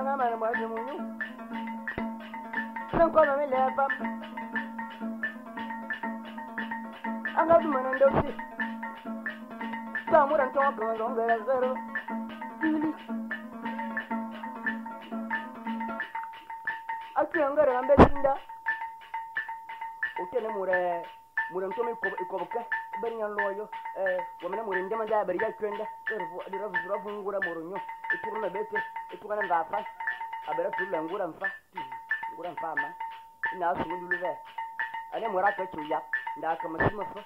nga mana mwa munyu. Senko na mi lefa. Anga duma na ndosi. Ba mura ntonga kama ngera zero. Ili. Ati ngara ngambe sinda. Utene mure mure ntome ikoboke bari nyan loyo wamena mure ndema da bari ya kwenda dira vungura moronyo ituruna bete itukana ngafa abera tula ngura mfa ngura mfa ma ina sumu dulu ve ane mura ka chuya nda ka masima fa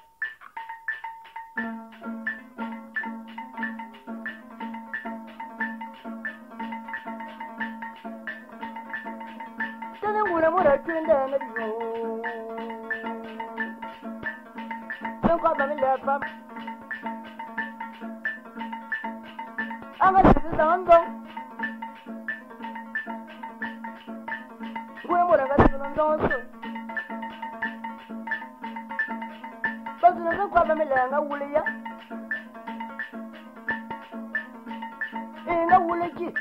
tene ngura mura kwenda na biyo Kwa ba mi lefa. Anga sisi zango. Ngwe mora nga sisi zango. Bazu na kwa ba mi le nga wuliya. Nga wuliki.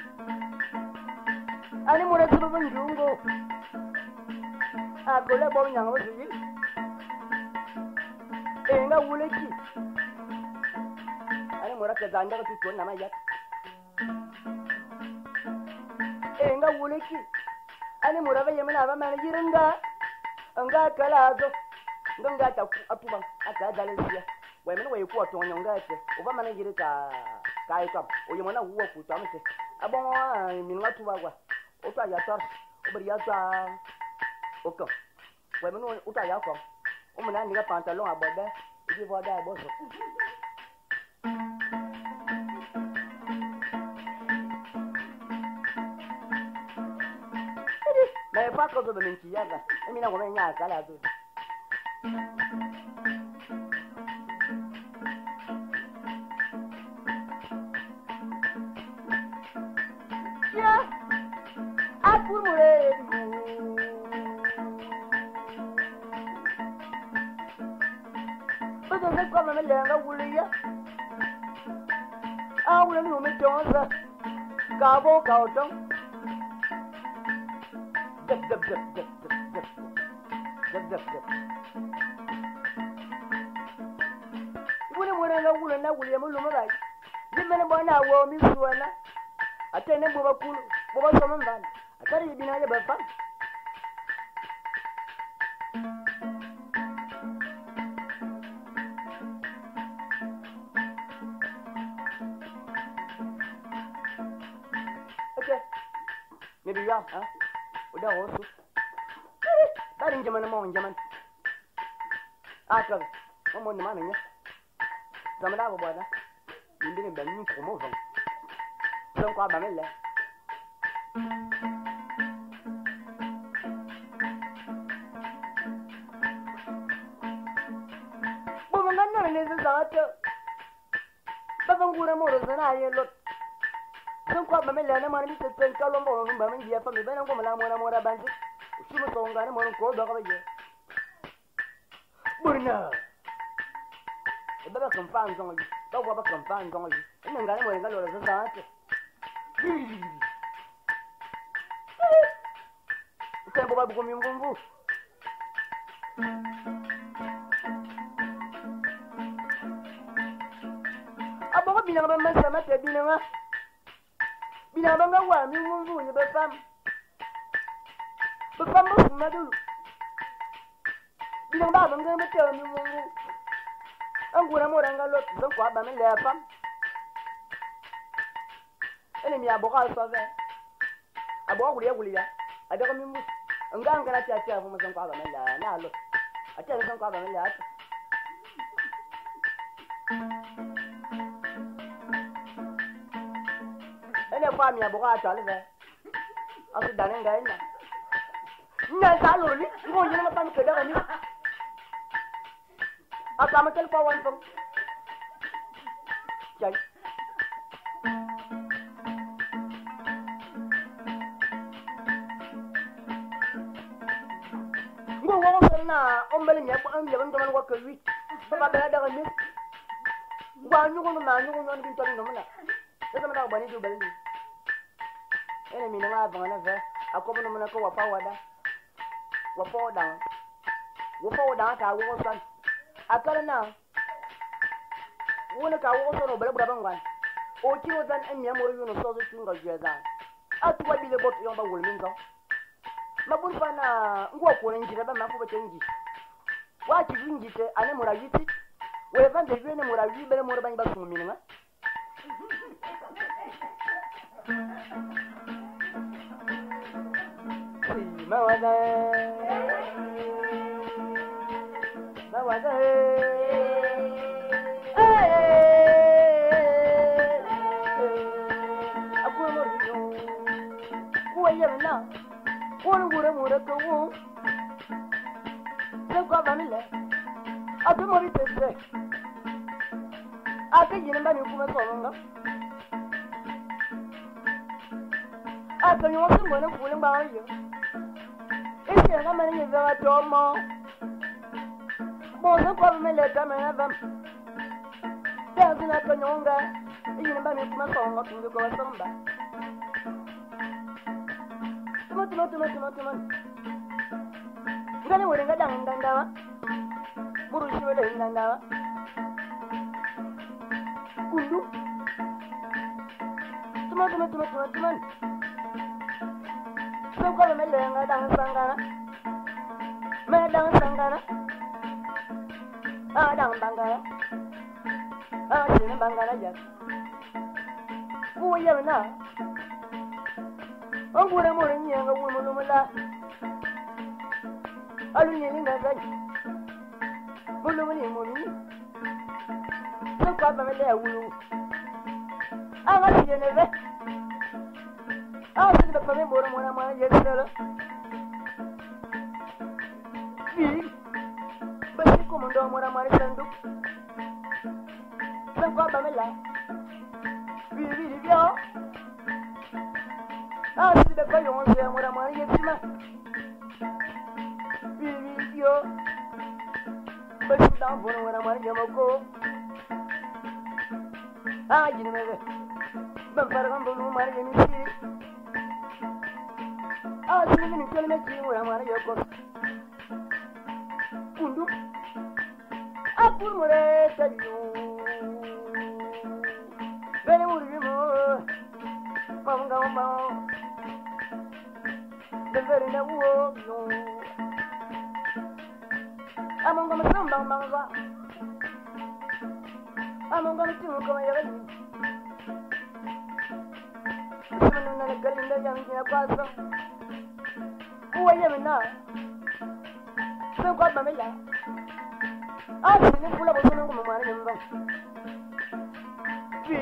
Ani mora sisi banjungo. Akole bo nyanga bo yi. Nga wuleki ani mora ka zanda ka tuto na maya nga wuleki ani mora ba yemina ba mana yiringa nga kala zo nga nga ta atuba aka dalesiya we mena we ku to nyonga te oba mana yirika kai kam o yemona wuwa ku to amte abon min nga tuba kwa o to ya tor o bari ya ta o ko we mena o to ya ko o mena ni ka pantalon abode idi voda bozo. Mais pas quand on me dit ya, mina ko nya kala do. Ya, apur mure. Bazo se kwa me lenga wuliya. A wule ni me tonza. Ka bo ka o dab dab dab dab dab dab dab dab. Wule mure nga wule na wule mu lumu bai. Jimene bona wo mi suwana. Atene bo bakulu, bo ba soma mbana. Atari bina ya ba fam. Okay. Maybe you are, huh? Oda osu. Bari njamana mo njaman. Aka. Mo mo ni mana nya. Zamana bo bwana. Yindi ni ban ko mo zong. Zong kwa ba mele. Bo mo ngana ne za ta. Ba ba ngura mo ro zana ye lot. Zong kwa ba mele na mani te ten ka lo mo ba men ya fa mi bana ko mala mo na mo ra banji. Sumo so ngana mo ko do ka ba ye. Burna. E ba ba kan fa nzong yi. Ba wa ba kan fa nzong yi. Ina ngana mo nga lo ra za ta. Tembo ba bu mi mvumvu. Abo bina ba masa mate bina nga. Bina ba nga wa mi mvumvu ni ba fam. Ba fam ba ma dulu. Bina ba ba nga mate mi mvumvu. Angura mo ranga lot zan kwa ba mi le fam. Ene mi abo ka so ve. Abo wuli wuli ya. Adaga mi mu. Nga nga na tia tia fu zan kwa ba mi le na lo. Atia zan kwa ba mi le ata. Ene kwa mi abo ka ta le ve. Asu dane nga ina. Nya sa lo ni, ngo nyina ma pam ke daga mi. Aka ma tel pa wan fam. Jai. Ngo wo na ombele nya ko am yaban doman wa ka wi. Ba ba daga mi. Wa nyugo ma nyugo non bin to no mna. Esa ma daga bani do balni. Ene mina nga vanga ve akobo no mona ko wa pa wada wa pa wada wa pa wada ka wo san akala na wona ka wo sono bala bura bangwan o kiro zan en mi amoro yono sozo tunga jeza atuwa bile bot yon ba wol min zo mabun fa na ngwa ko njira ba mafu ba tengi wa ki ngite ane mura yiti we vande yene mura yi bele mura banyi ba sumi nga Mawada Mawada Kuwa wura mura ko wo se kwa vanile atu mori tese ate yina ba mi kuma songa ate nyo se mbona fule mba yo ese nga mani va tomo bo se kwa mele ta mena vam te zina ko nyonga yina ba mi kuma songa tundu ko somba Tuma tuma tuma tuma. Ngani wele nga dang dang dawa. Murushi wele dang dawa. Kundu. Tuma tuma tuma tuma tuma. Sokolo mele nga dang sangana. Me dang sangana. Ah dang bangana. Ah jina bangana ya. Kuya na. Ongure more nyanga wumulumula alunyeni ngazai mulumuni mumi sokwa bamele wulu anga tiyeneve anga tibe pame mora mora mora yeselo bi basi komondo mora mora sandu sokwa bamela bi bi bi yo Ah, si be ko yon se mora mora yesima bi bi yo basi dan vono mora mora yamako ah jini mebe ban fargan bolu mara yemi siri ah jini mini kelme ki mora mora yoko kundu apur more tabiyu bene muri mo manga mo bene na wo yo amonga masamba manga amonga mtimu kama yabali na galinda yangi kwaso uwa yemina se kwa bamela ah ni kula bosono ngoma mwana yemba bi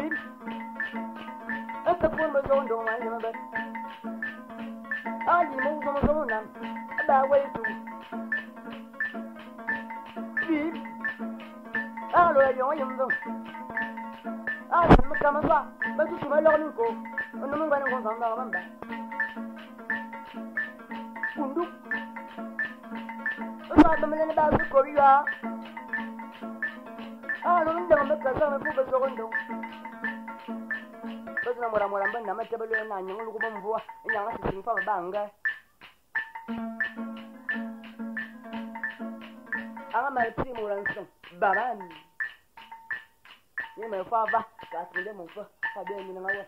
ata ko mo zo ndo mwana yemba ah ni mo zo mo na ba wa tu bi ah lo yo yemba ah ni kama ba ba tu ma lo ni ko ono mungu ana ngonza mba mba kundu ba ba mele ba su ko ya ah lo nda mba ka sa ku ba so ndo ba na mora mora mba na matebelo na nyangu lu ko mvua nyanga sisi mfa ba nga anga ma ti mo ran so baban ni me fa ba ka tinde mo fa fa be ni nga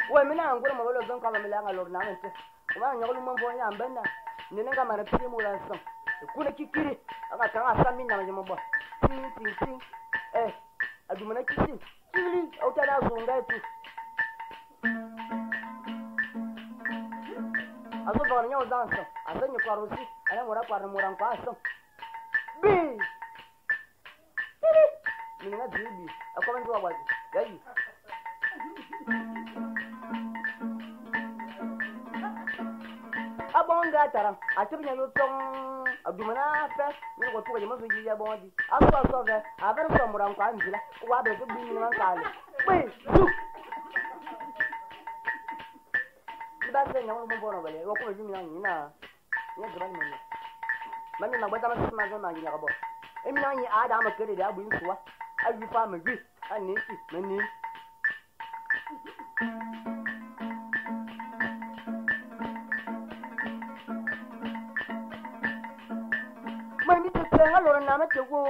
wa we mina ngure mo lo zon ka ba mila nga lor na mente ma nyogol mo bo nya mbena ni nga mara tiri mo lan son kuna kikiri aka kan asa min na mo bo tin tin tin eh adumana kisi kili auta na zunga tu azo ba nyawo danso azo nyi kwarusi ana mora kwar mora kwa aso bi ni nga bibi akwa ndu wa yayi abonga tara atibu nyayo tong adumana fe ni ko tuko jemo fi ya bondi aso aso ve abar so mora kwa njila wa be bi ni man kale bi du se nya mo mbono bale wo ko mi na ni na nya gaba ni mo mami ma gbata ma ma ma ma nya bo e mi na ni a da ma kere da bu nsuwa a wi fa ma wi a ni ti ma ni ma mi te te ngalo na ma te wo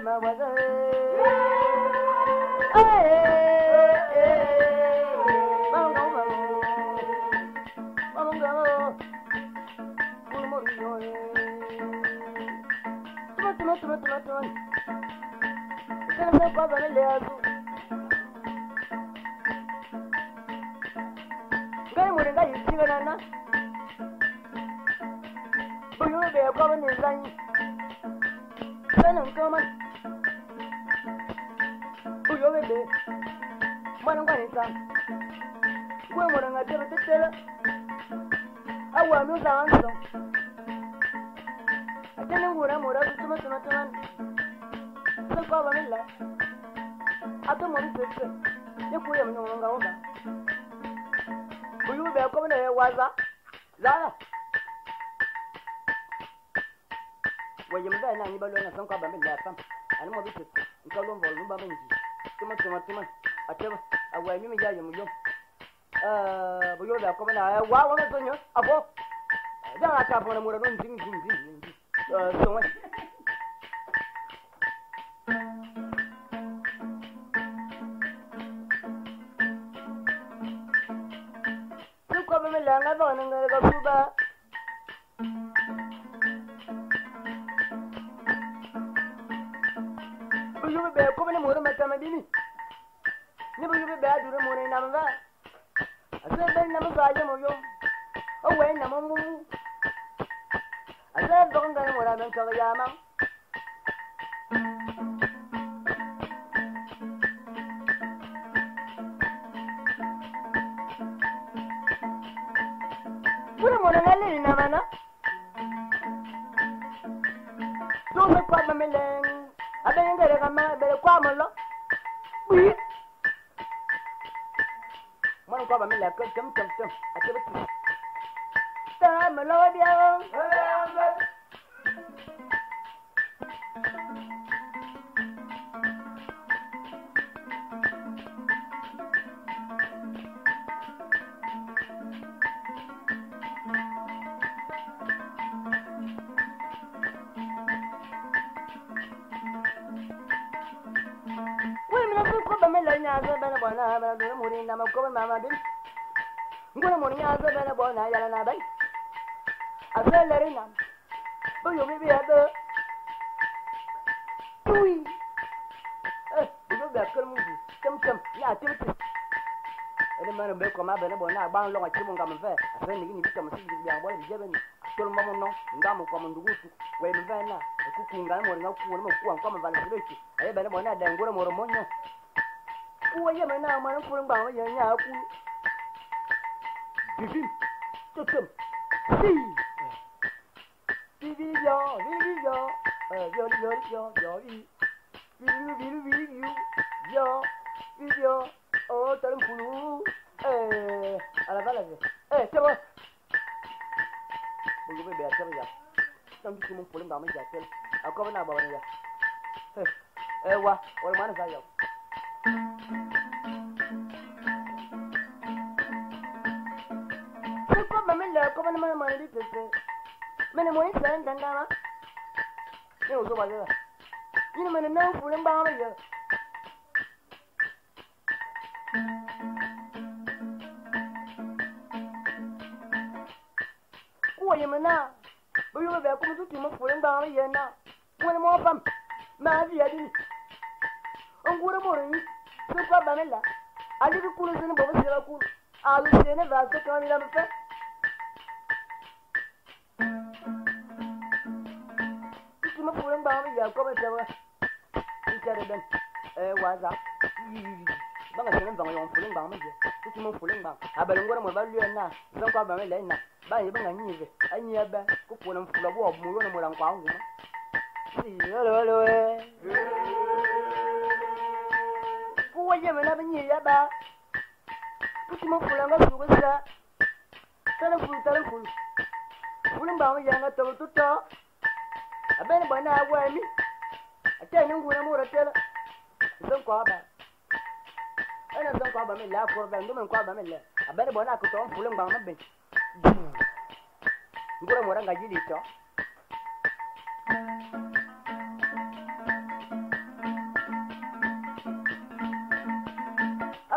Baba,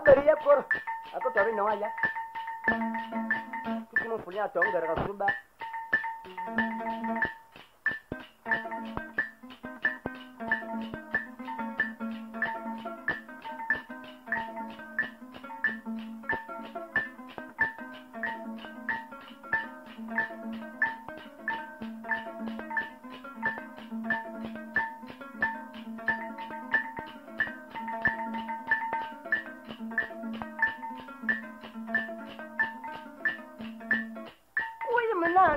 Beri ya kor ako to no ya tutu mo fulia to ngara ka suba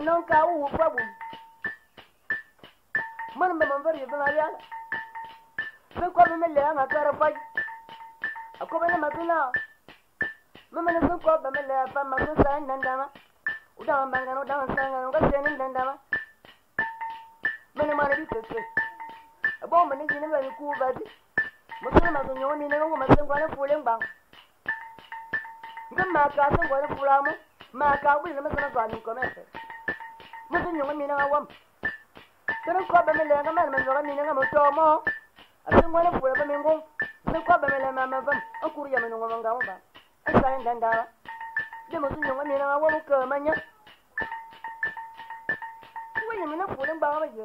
non ka wu babu man ba man bari ba ya se ko me le nga kara fa akko ba ma tuna mama ne se ko ba me le fa ma so sa nan da ma uda ma nga no da sa nga no ka se nan da ma man ma ne bi se abo man ne ni ba ni ku ba di mo so ma so nyo ni ne ngo ma se ngwa ne fu le ngba ngam ma ka se ngwa ne fu la mo ma ka wi ne ma sa na ni ko me se mutu nyonga mina nga wam tene ko ba me le nga man man mina nga mo tomo asin ngone fula ba mengo se ko ba me le ma ma vam akuru ya mengo nga ba asa ndanda de mutu nyonga mina nga wam ko manya we mina fula ba ba yo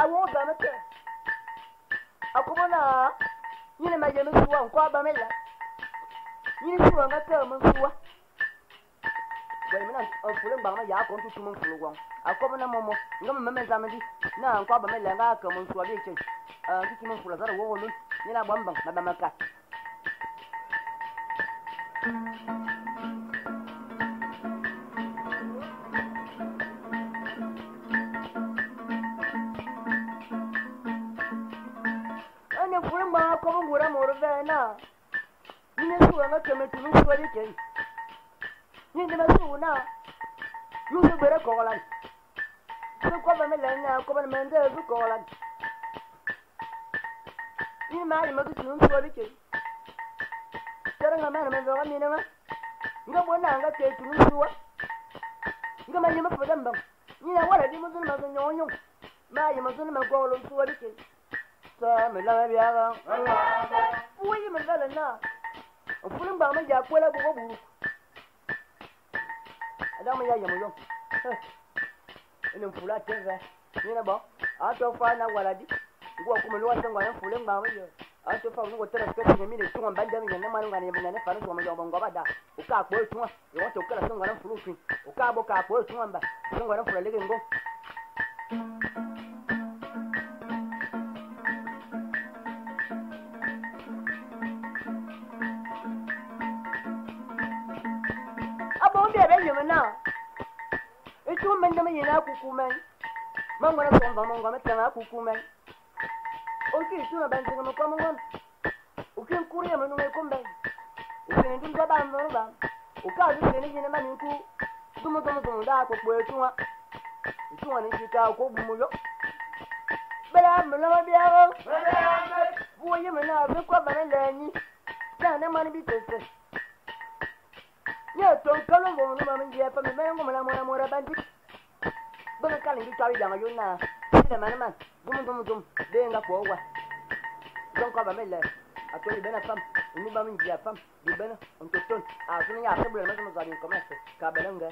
awo ba me ke akubona nyine ma ye me suwa ko ba me la nyine suwa nga ke mo suwa Wai mina fule ngba ma ya ko tutu mo fulu gwang akobona momo ngam meme zamadi na nkwa ba mele nga ka mo suwa bi che tutu mo fula zara wo lu ni na bambang na ba maka ane fule ngba ko mo ngura mo ro na ni suwa nga ke me tulu suwa bi che ni de masuna yusu bere kolan su ko ba me lena ko ba me nde su kolan ni ma ni ma tu su bi ke tara nga ma me zo mi na ma nga bona nga ke tu suwa nga ma ni ma fodam bam ni na wala di mo ma zo nyonyo ma yi ma zo ma ko lo suwa bi ke sa me la bi aga wi me la na fulun ba ma ya ko la bo bo Adama ya yamu yo. Ene mfula teve. Ni na ba. Ato fa na waladi. Ngwa kuma lo sangwa na mfule ngba yo. Ato fa ngo tere skete ni mine tunga mbanda mi na manu ngani na fa no ngo ngo bada. Uka ko tunga. Yo to kala sangwa na mfulu tun. Uka bo ka ko tunga mba. Sangwa na mfula lege ngo. Na etu mende me yina kukumen mango na somba mango me tanga kukumen oki tu na banzi mo ko mongon oki nkuri me no me kombe oki ndum ba ba no ba oka du se ni yina mani ku dumo dumo dumo da ko po etu wa etu wa ni kika ko bu mo yo bela me la bi awo wo yi me na be ko ba le ni na na mani bi tese Ye to kalo mo no ma ngi fa me me ngo la mora mora bandi bo me kala ngi tawi janga yo na sile man man dum dum dum de nga ko wa don ko ba me le ato ni bena fam ni ba mi ngi fam di bena on to ton a to ni ya se bula me mo za ni commerce ka belanga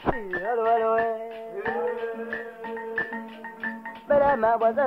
si hello hello bela ma wa za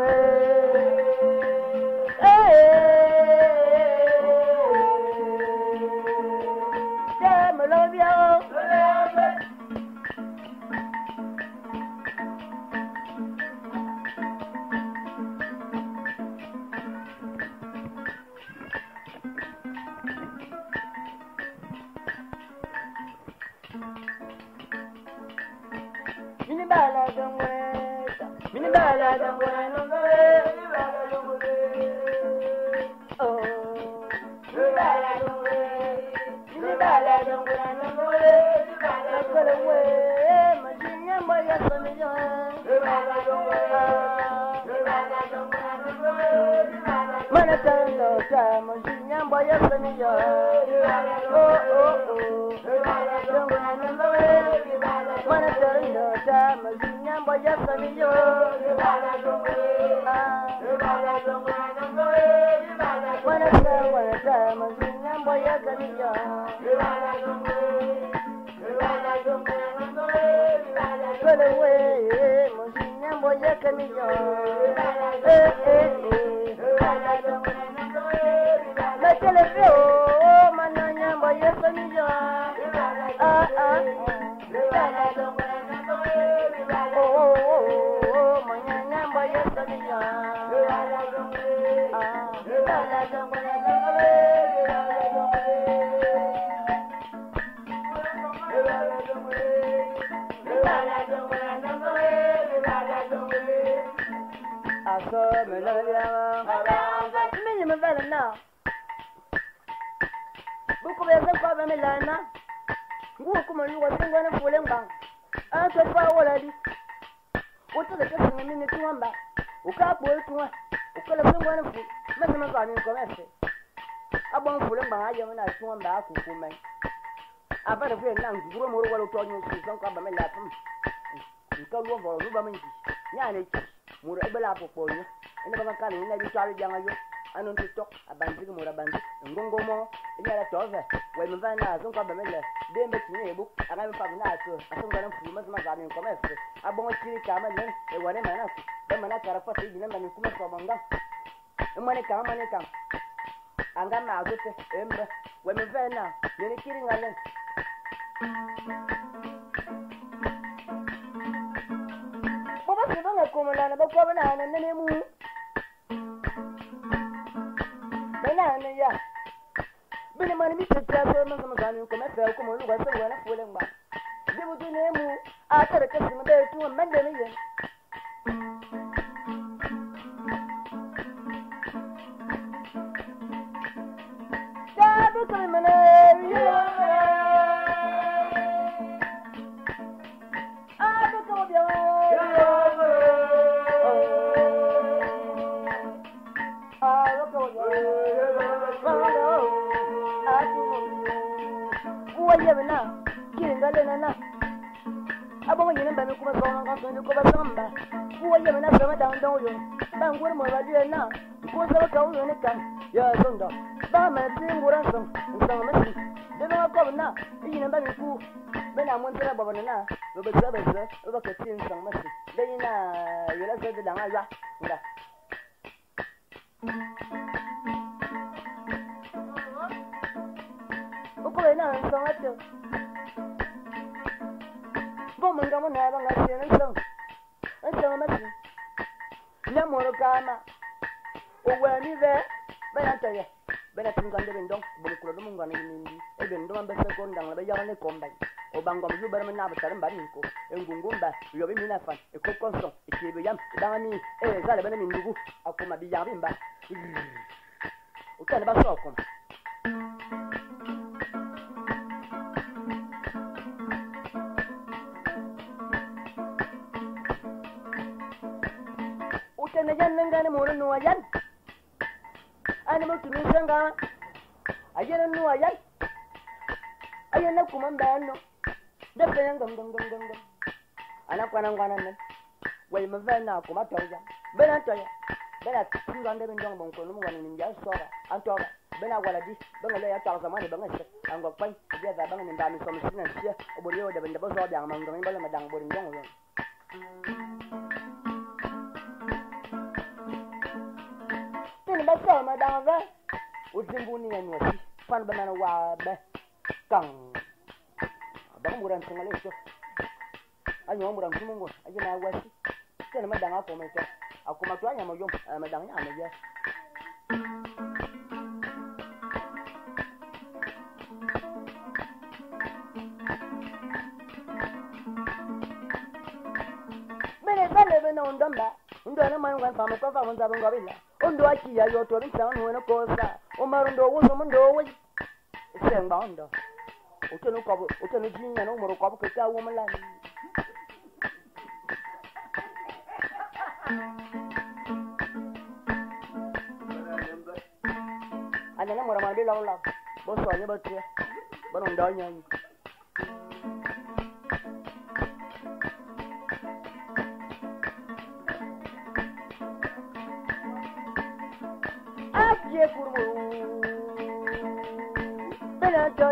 Bena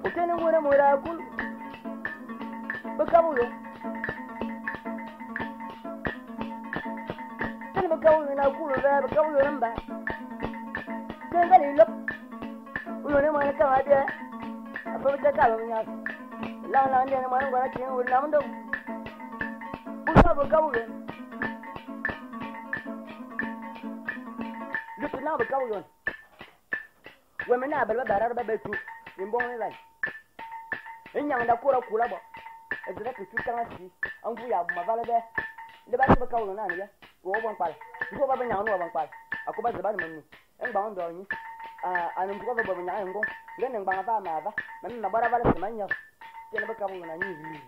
Otene ngure mura kulu. Bakabuyo. Tene bakabuyo na kulu ba bakabuyo namba. Tenga lilo. Uyo ne mwana kama de. Afa bitaka ba nya. La la ne mwana ngwana tin uri na mundo. Usa bakabuyo. Lutu na bakabuyo. We mena ba ba ba ba tu. Imbongo lai. Inyanga da kura kula ba. Ezra ke tu tanga si. Angu ya ma vale be. Le ba se ba kawo na ne ya. Wo bon pal. Ngo ba ba nyanga no ba pal. Akoba ze ba ni manu. Engba ndo nyi. Ah anu ngo ba ba nyanga ngo. Ngene ngba va ma va. Mami ma bara vale se manya. Tene ba kawo na nyi.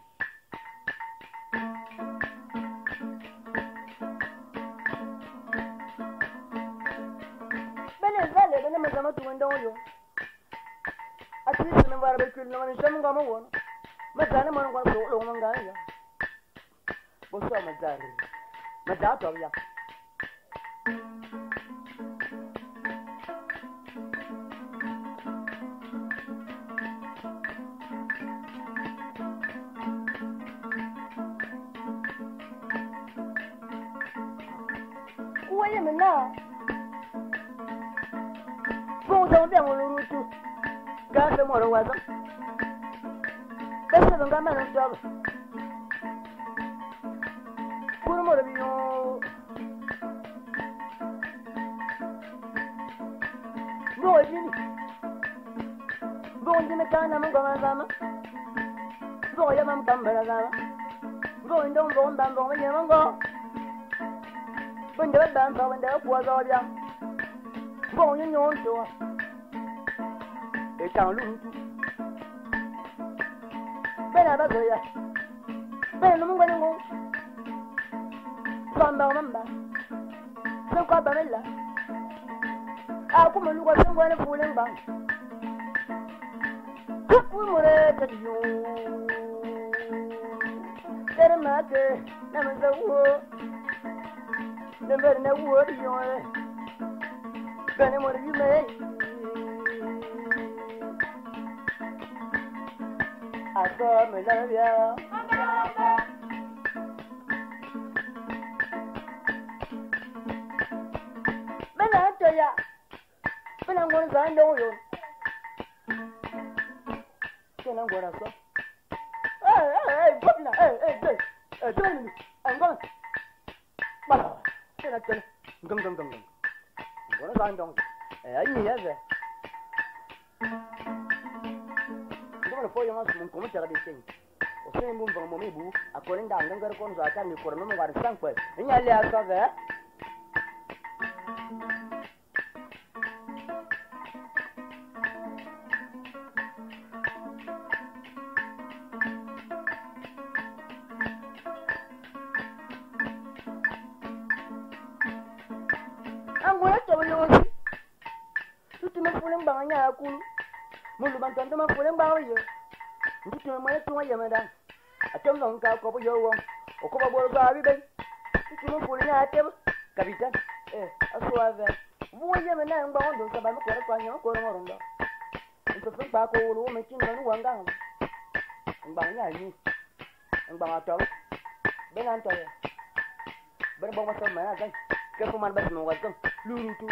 Bene vale bene ma zama tu ndo yo. Atisi me bara be kul na ni shamu ngama won. Ma zana mon ngwa ko lo nganga ya. Bo so ma zari. Ma za to ya. Kuwa ye me na. Bo zo be mo lurutu. Ka se mo ro wa zo. Bese nga ma no to. Kuru mo ro bi yo. Bo jini. Bo jini ka na mo ga ma ma. Bo ya ma kam ba ga ma. Bo ndo bo mba bo ye mo go. Bo ndo ba ba ndo ku zo bia. Bo nyu nyu to. E tang lu tu. Bena ba zo ya. Bena mo ngwa ngo. Bamba mamba. So kwa ba mela. A ku mo lu kwa ngwa ne fule ngba. Ku mo re ta yo. Tere ma ke na ma za wo. Ne ber na wo di yo e. Bena mo ri me. Aso me la bia. Bena to ya. Bena ngor za ndo yo. Bena ngor so. Eh eh eh bobina eh eh eh eh do ni. Ngor. Ba. Bena tele. Ngam ngam ngam ngam. Ngor za ndo. Eh ai ya ze. Ngor fo yo mas mun ko mo tara de sen. O sen bum bang mo mi bu akorin da ngar kon zo aka mi kor no ngar sang pa. Nya le aso ve. Angora to yo. Tutu me fulen bang nya ku. Mulu ban ton ma fulen bang yo. Tutu me mo tu ya me da. Atem no nka ko bo yo wo. O ko ba bo ga bi ben. Tutu me fulen nya tem. Kapitan. Eh, aso ave. Wo ye me na ngba ondo ka ba me ko ko nya ko ro ro ndo. Nto fe ba ko wo me tin no wa nga. Ngba nya ni. Ngba ato. Ben anto ya. Ben bo ma so ma ga. Ke fu man ba no wa zo. Luru tu.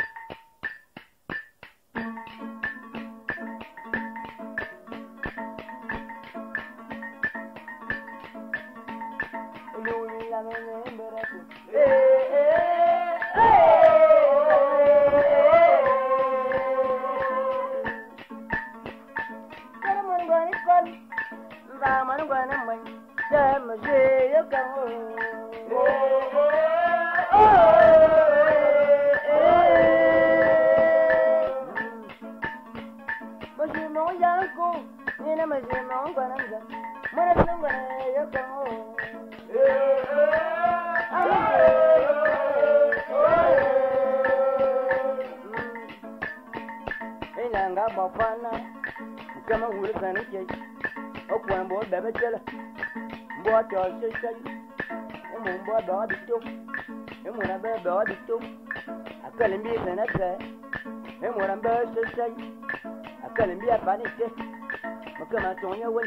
Makama tonya we.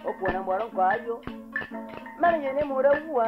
Okwana mbwaro kwayo. Mana yene mura wa.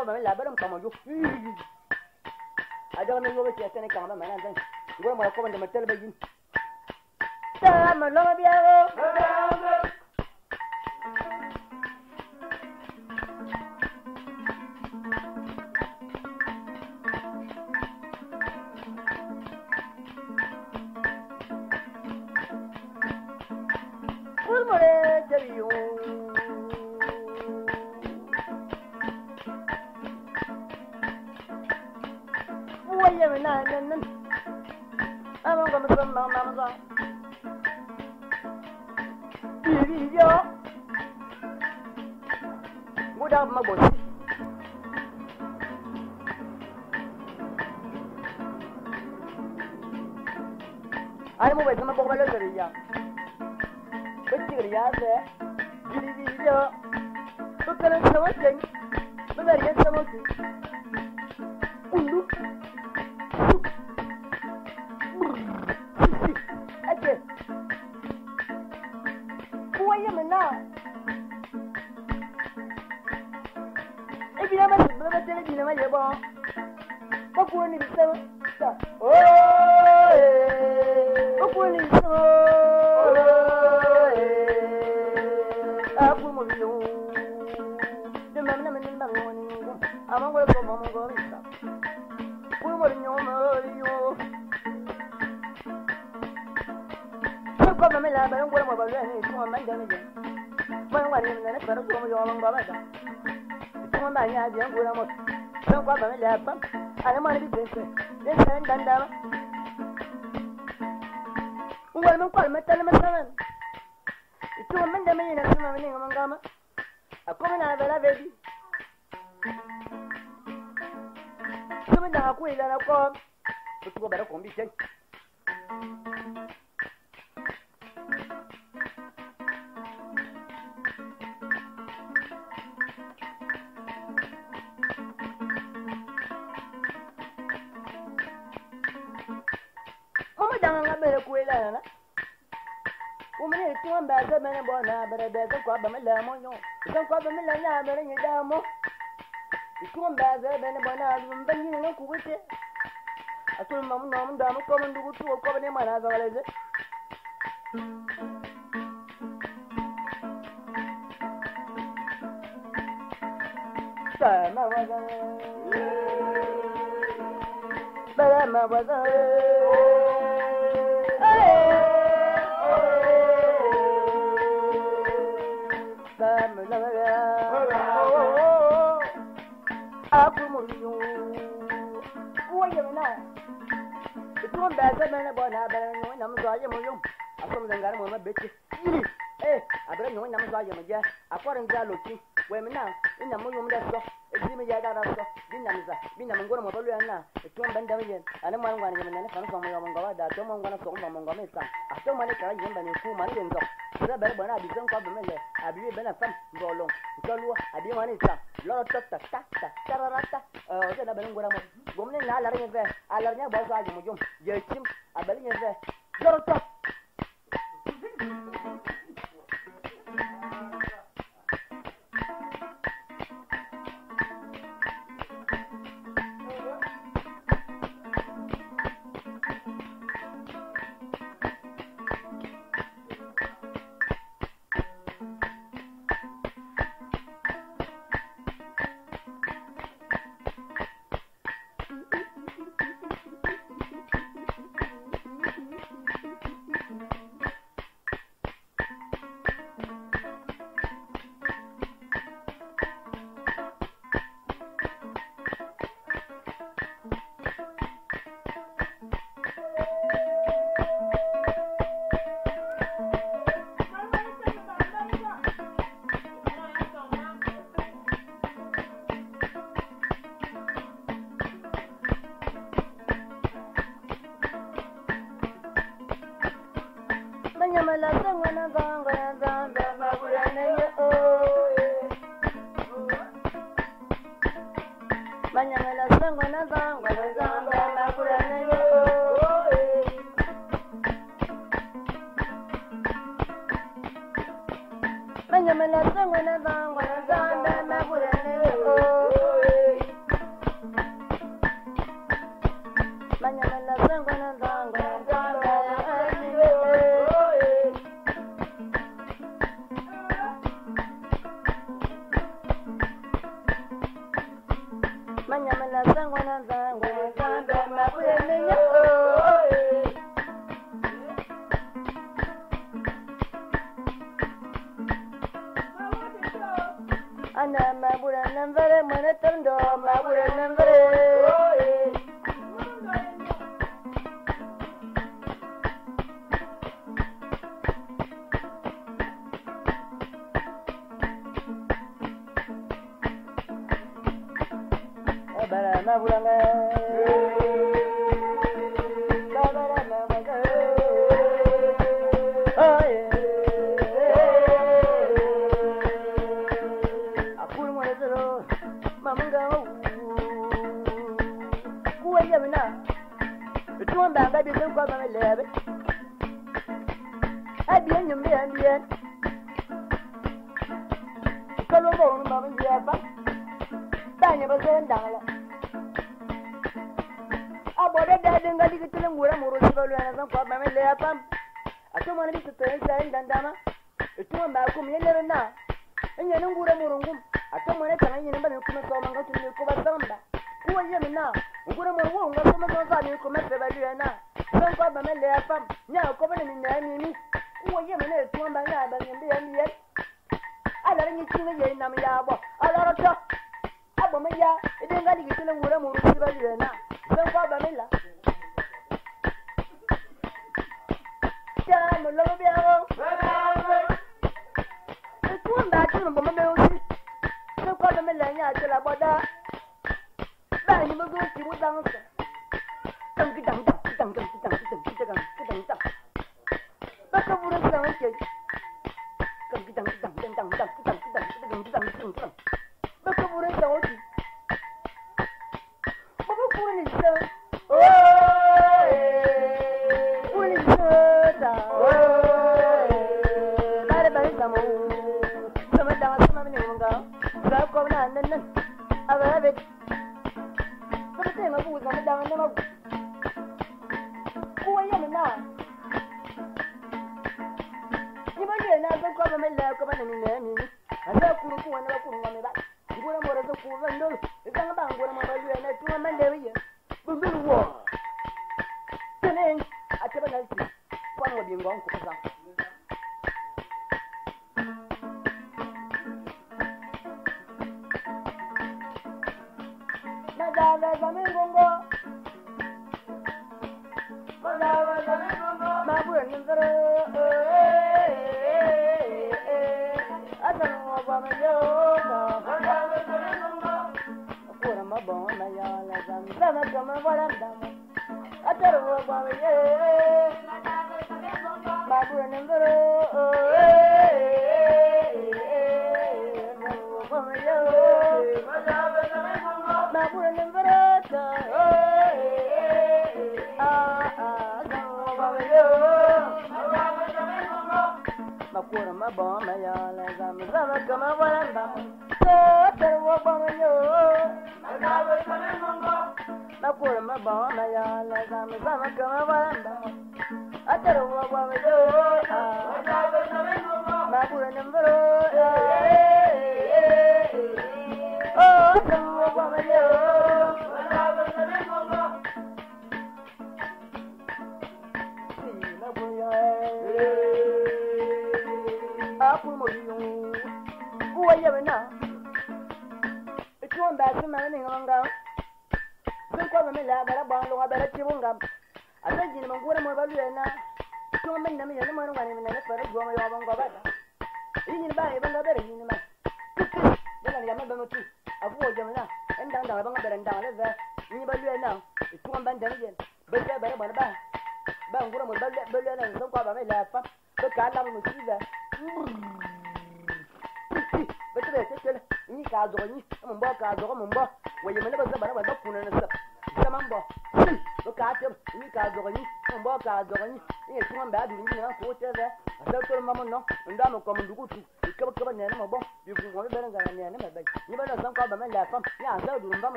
ko ba la ba ko mo yo a da me yo be te ne ka ma na zan ngora mo ko ba de tel ba yin ta ma lo bi a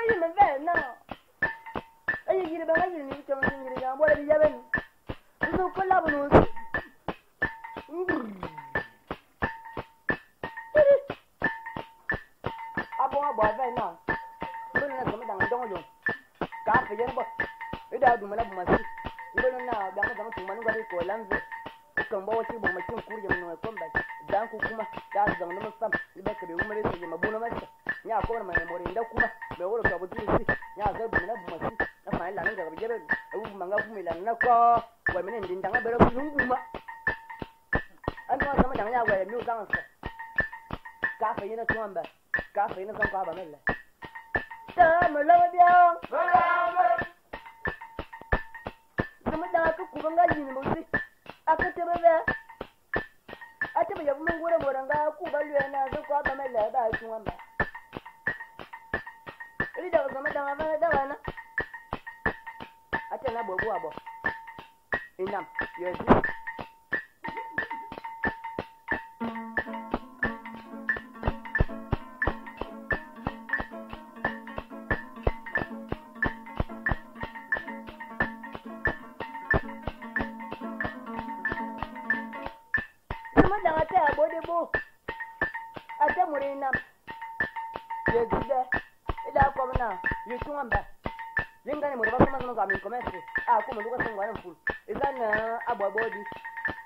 Yi me ve na. Ayi yiri ba yiri ni chong ni yiri ya bo ri ya ben. Nzu ko la bu nu. Abo abo ve na. Ndo na zama dang dong yo. Ka fe yen bo. Ida du mana bu masi. Ndo na ba ma zama tuma ngari ko lanze. Kan bo wati bo makin kurje mun ko komba. Dan ku kuma da zang no fam. Libe ke be umare se ma bu no masa. Nya ko ma memori nda kuma me woro ka bu diri nya za bu na bu masi. Na fa la nga ga jebe. Bu ma nga bu mi la na ko. Wa mene ndin danga bere ku nguma. An to zama dang ya wa mi zang sa. Ka fe yen to amba. Ka fe yen zang ko aba melle. Ta me la bia. Zama danga ku ku nga yin mo si. Akete bebe. Ate be yabu ngure moranga ku ba lwe na zo ko aba melle ba tu amba. Ili da zama danga ba da wana. Ate na bo bo abo. Inam yezi. Zama danga te abo de bo. Ate muri inam. Yezi de. Ida ko na yitu amba. Yingani muri ba kuma zama mi commerce. A ko mu luka sangwa nan ful. Izan abo abo di.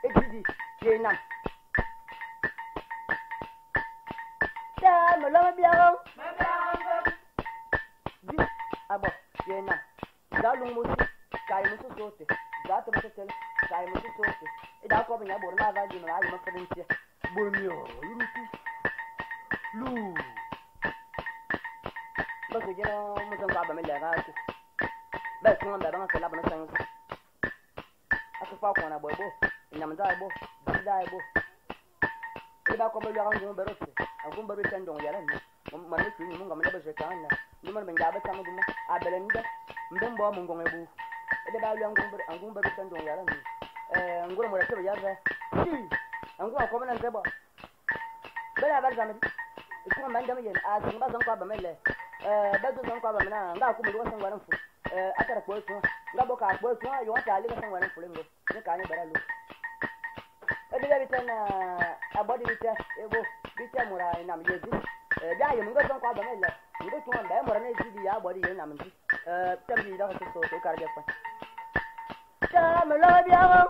Ejidi ye inam. Ta me la bia. Di abo ye inam. Za lu mu si kai mu so sote. Za to mu tel kai mu so sote. Ida ko bi nya bor na va di ma ayi ma fadin Bor mi o yurutu. Lu. Ba ko jena mu zan ka ba me la ga ko. Ba ko ba ba ko la ba na san. Ako fa ko na bo bo. Ina mza bo. Di da bo. Ida ko ba ga ngu ba rote. Angu ba be tan dong yala ni. Man ni ni mu ngam na ba je kan na. Ni man ba ba tam dum. A bele nda. Mbem bo mu ngong ebu. Ida ba lu angu ba angu ba be tan dong yala ni. Eh ngure mo te ba ya ba. Si. Angu ko ba na nze bo. Bela ba zam. Ko man dam yen a zan ba zan ko ba mele. Eh ba zo zan ko ba na nga ko mu lu san waran fu. Eh atara ko so nga bo ka ko so yo ta le san waran fu lengo. Ni ka ni bara lu. Edi ya bitana abodi bita ebo bita mura ina mi yezi. Eh bia yem ngo zan ko ba mele. Ngo to ba mura na zidi ya abodi ye na mi. Eh tambi da ko so to karge fa. Ta me la bia.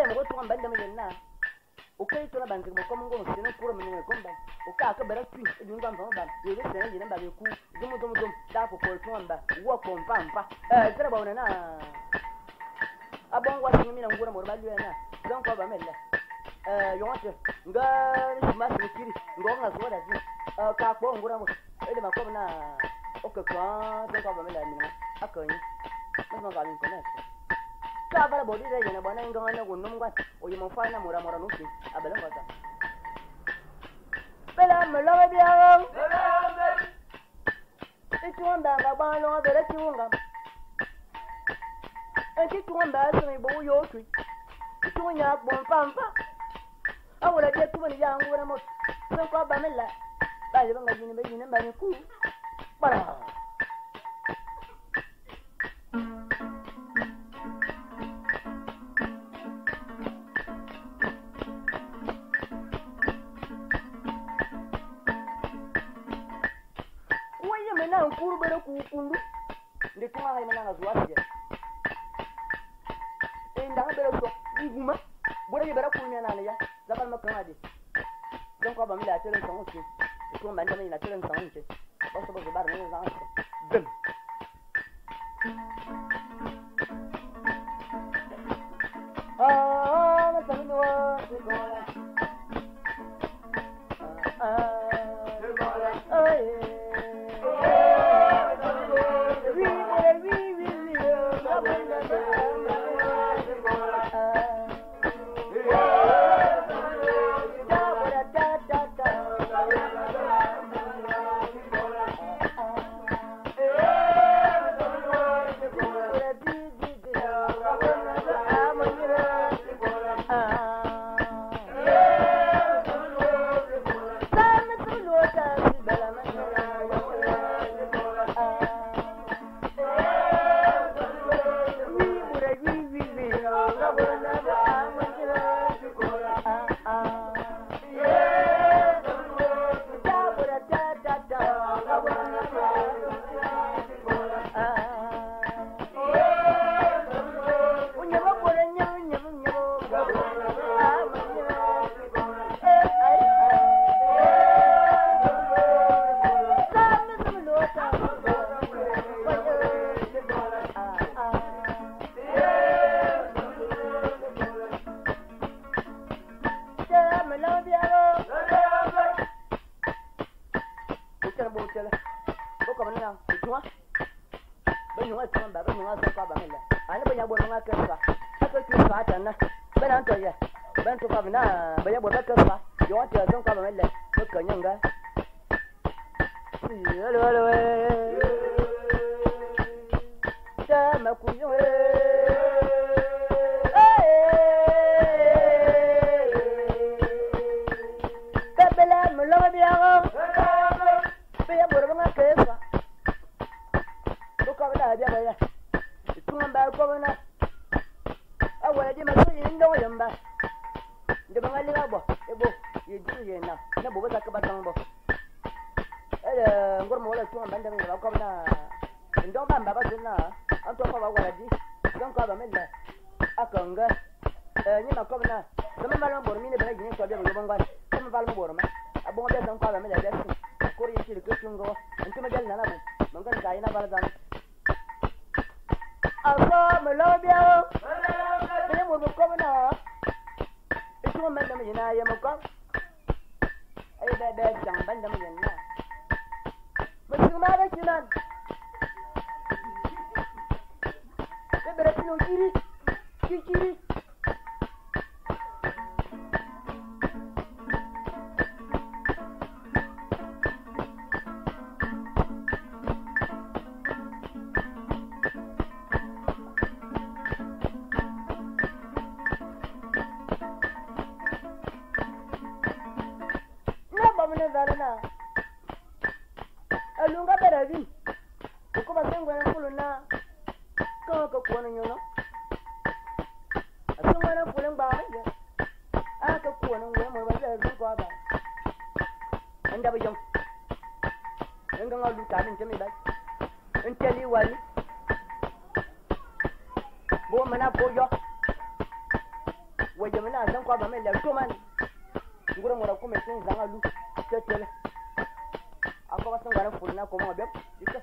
Mo to ban da me na. O kai to na ban mo ko mo se no kuro me ko ban. O ka ka bara tui e dun ban ban. Ye le se ye na ba be ku. Dum dum dum da ko ko to ba. Wo ko mpa mpa. Eh tara ba na. Abon wa singi mina ngura mo ba lwe na. Zan ko ba melle. Eh yonte nga ma se kiri ngo nga zo da zi. Ka ko ngura mo. E de ma ko na o ka ka zan ko ba melle ni na. Akanyi. Mo ma ga ni ko na. Ka bara bodi re yena bona nga na go num gwa. O yi mo fa na mora mora no ki. Abele ngwa ta. Bela me lo be biawo. Itunga nga ba lo bere tunga. Eti tunga se mi bo yo tu. Tunga bo pampa. Awura je tu ni ya ngura mo. Se ko ba mela. Ba le nga yini be yini ba ni ku. Bara. Kundu ndi tunga ngai mana ngazuwa je enda ngabere so nguma bora ye bara kunya na ya zakal makanga de donc ba mi la tele nsango ki to man na tele nsango ki ba so ba bar ne zan so bim ah ma sanu wa ko ah ah Wajamana zan kwa ba mai larto man. Ngura mura kuma sun zanga lu tetele. Akwa basan gwaran fulna ko ma beb. Dika.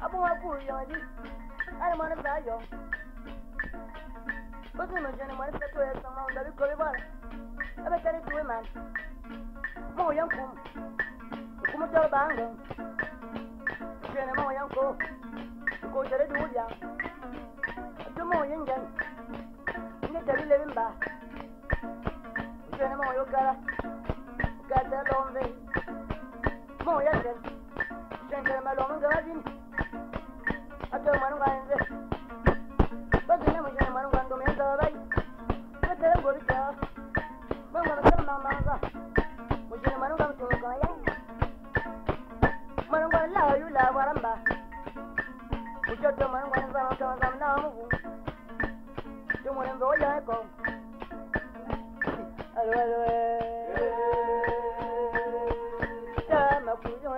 Abu wa ku yo di. Ai mo na ba yo. Bo si mo jene mo na to ya sa ma nda bi ko bi ba. Abe tare tuwe man. Mo yan kum. Kum to ba ngo. Jene mo yan ko. Ko jere du ya. To mo yan jan. Ni tare le ba. Jene mo yo kara. Ka ta lombe. Mo yan jan. Jen jene ma lo nga din. Ato manu ga nze. Ba jene mo jene manu ga ndo me za bai. Ba tare go bi ta. Mo ga ma ma ma ga. Mo jene manu ga to ga ya. Manu ga la yu la waramba. Mo joto manu ga za ka za na mu. Yo mo ndo ya ko. Alo alo. Ta ma ku yo.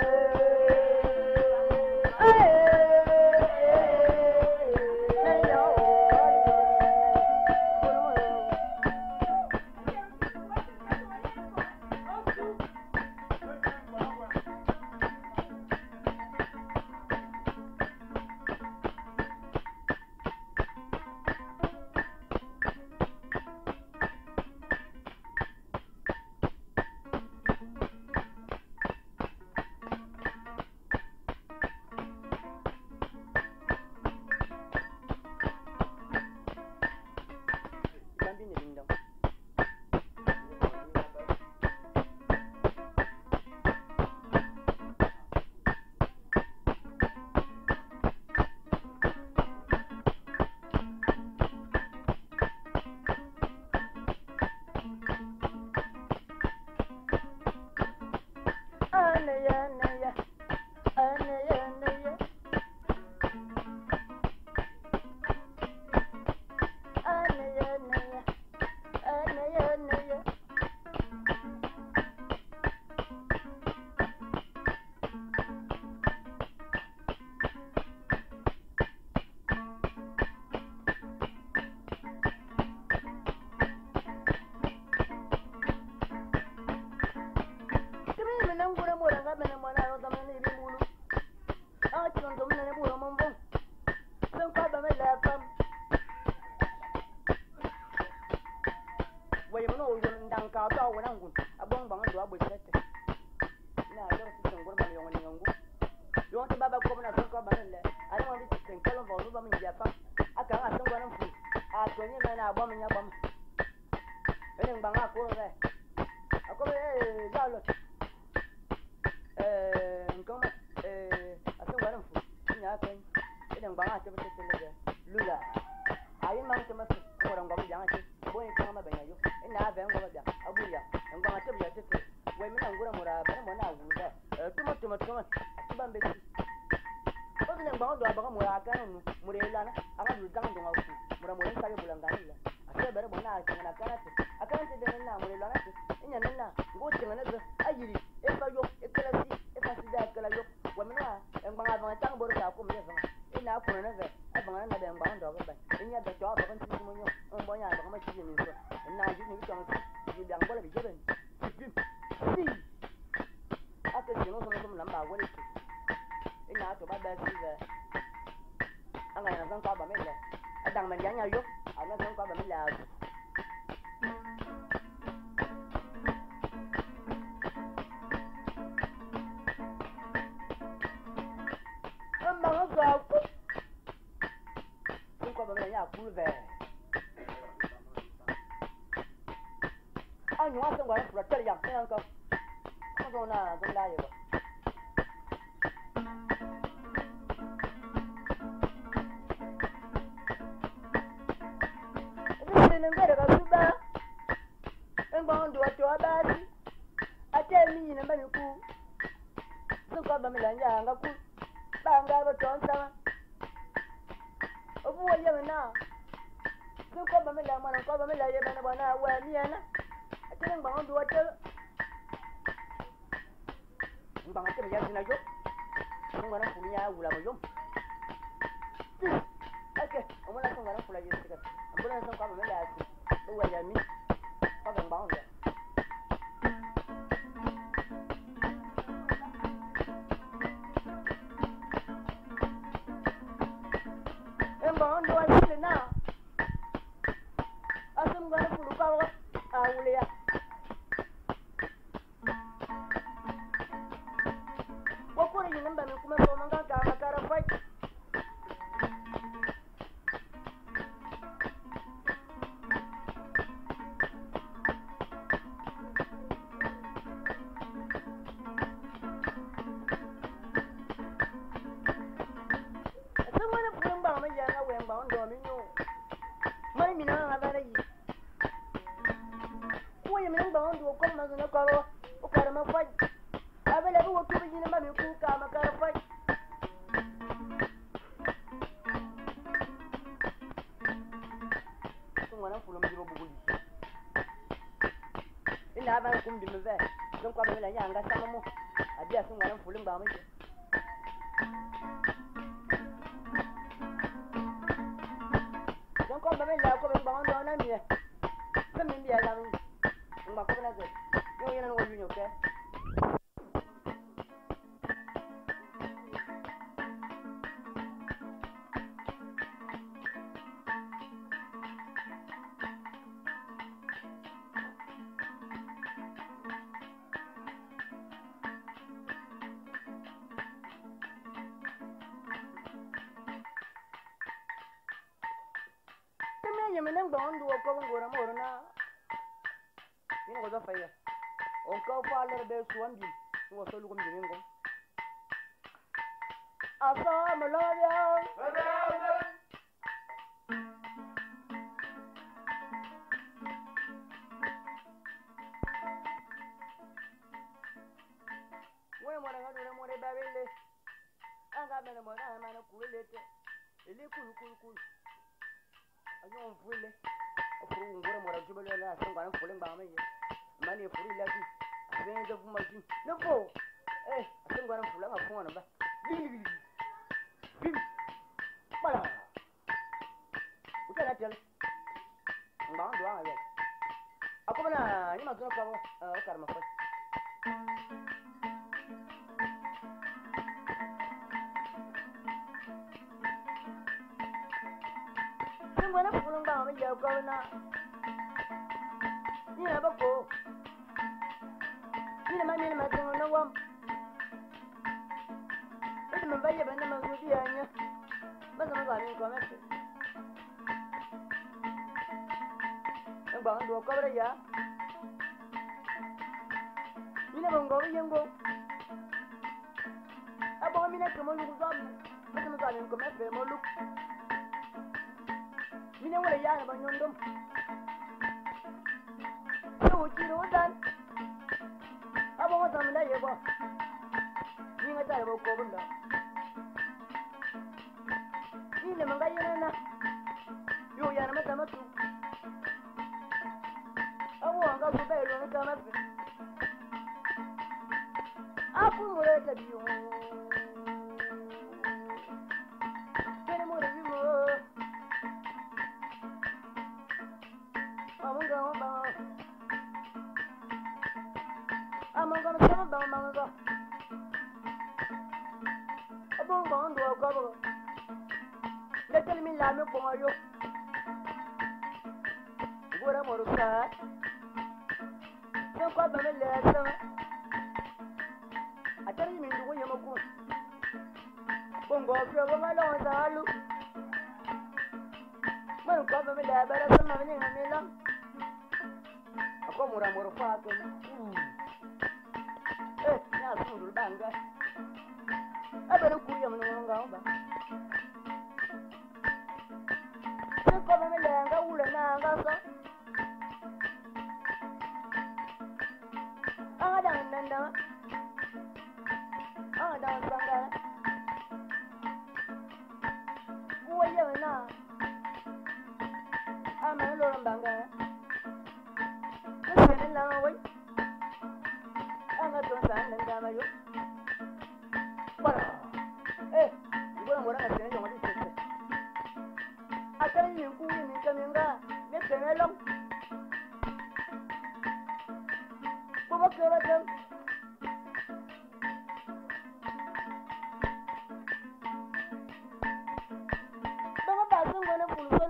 Na asum gana fulu kawo a wuliya wakuri yin ba mi kuma so man ga ka makara fai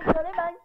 Sole bang.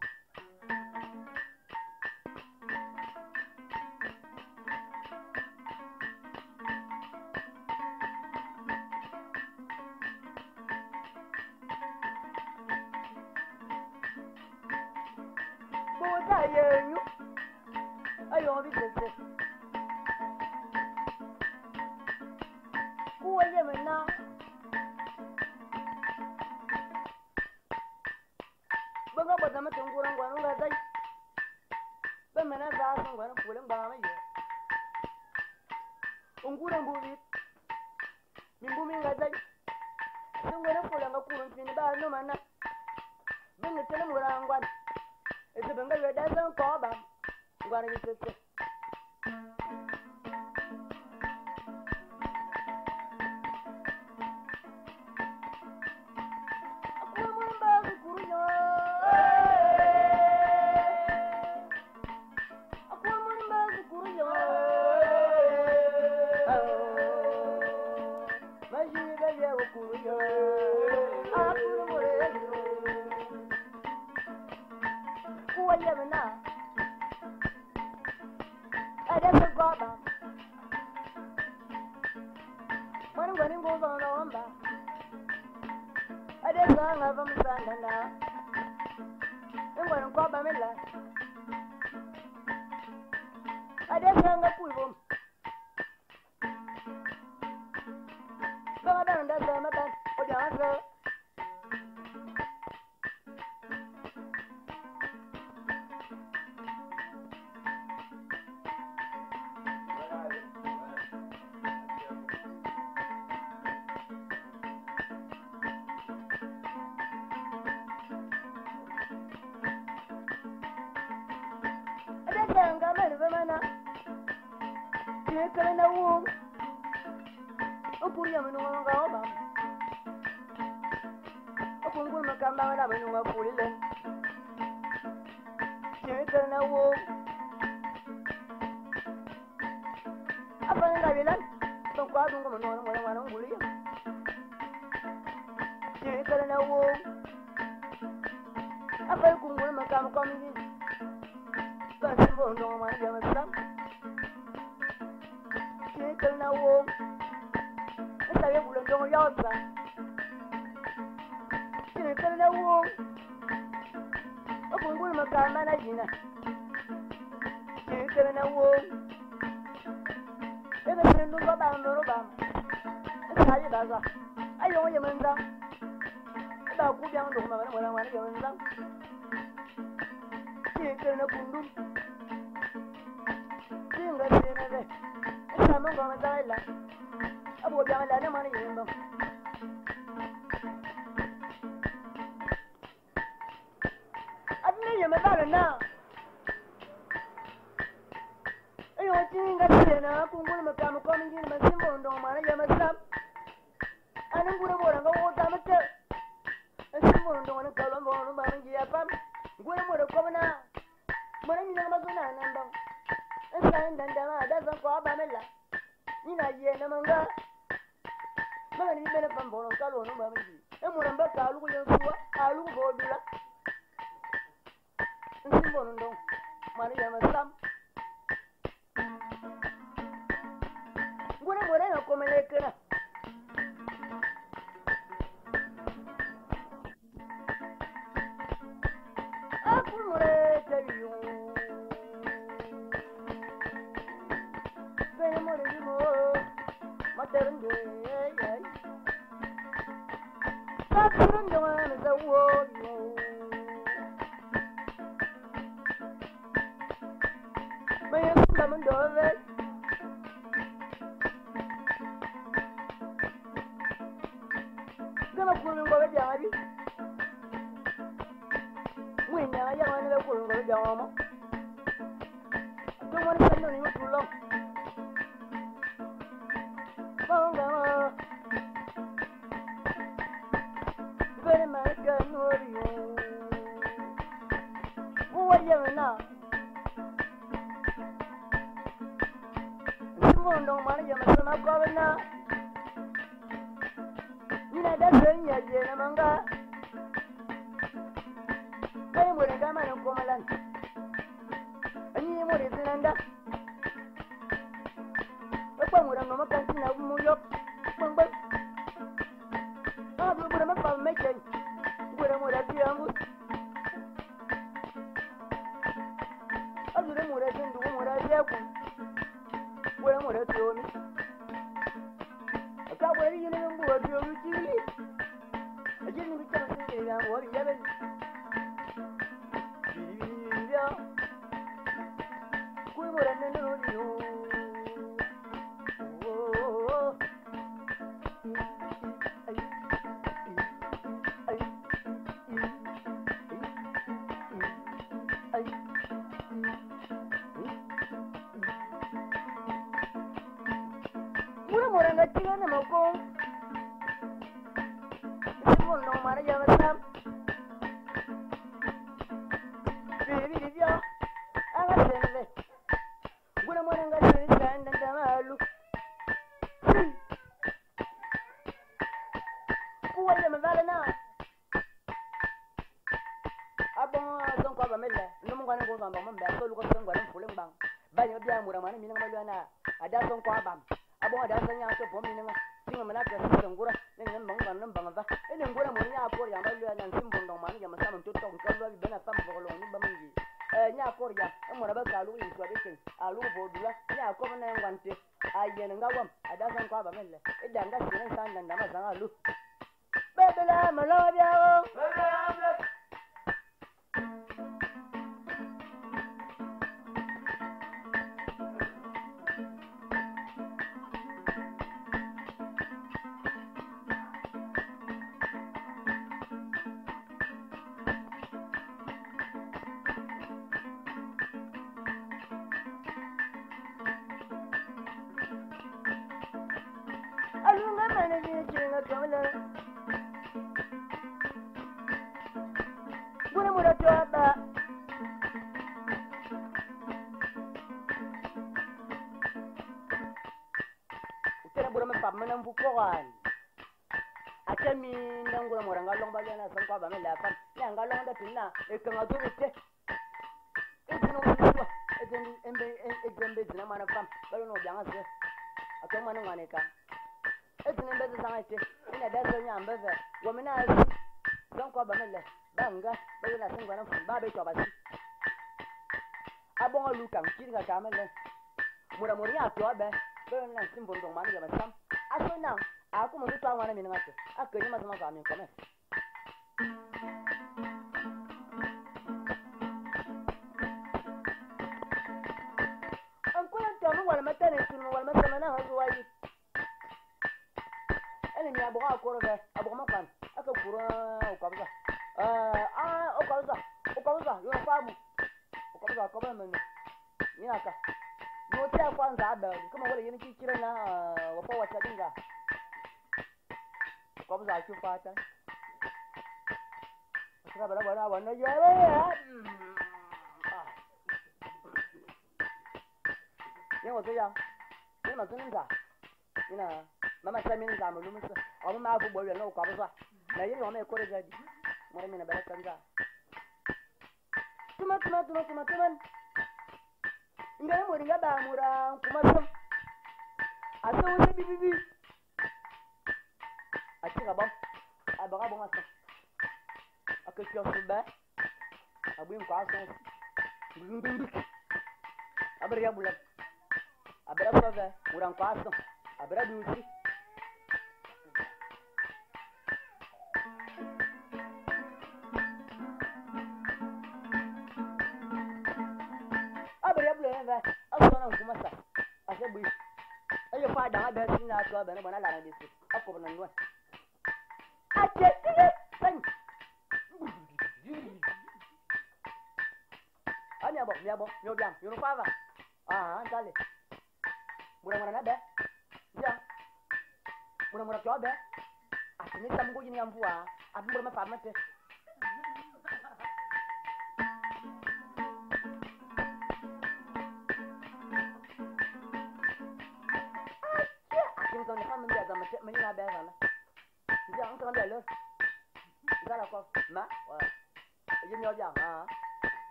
Komalan. Anyi mo rezinanda. Ekwa mura no makanti na mu yok. Bangba. Ah, bura ma pa me chen. Bura mo ra ti ambu. Azure mo ra zindu mo ra ya ku. Bura mo ra ti omi. Aka bura yi ne mbu ti omi ti. Ajin ni ta sin ni na wo ya ben. Ya. Ku mo ra ne no ni o.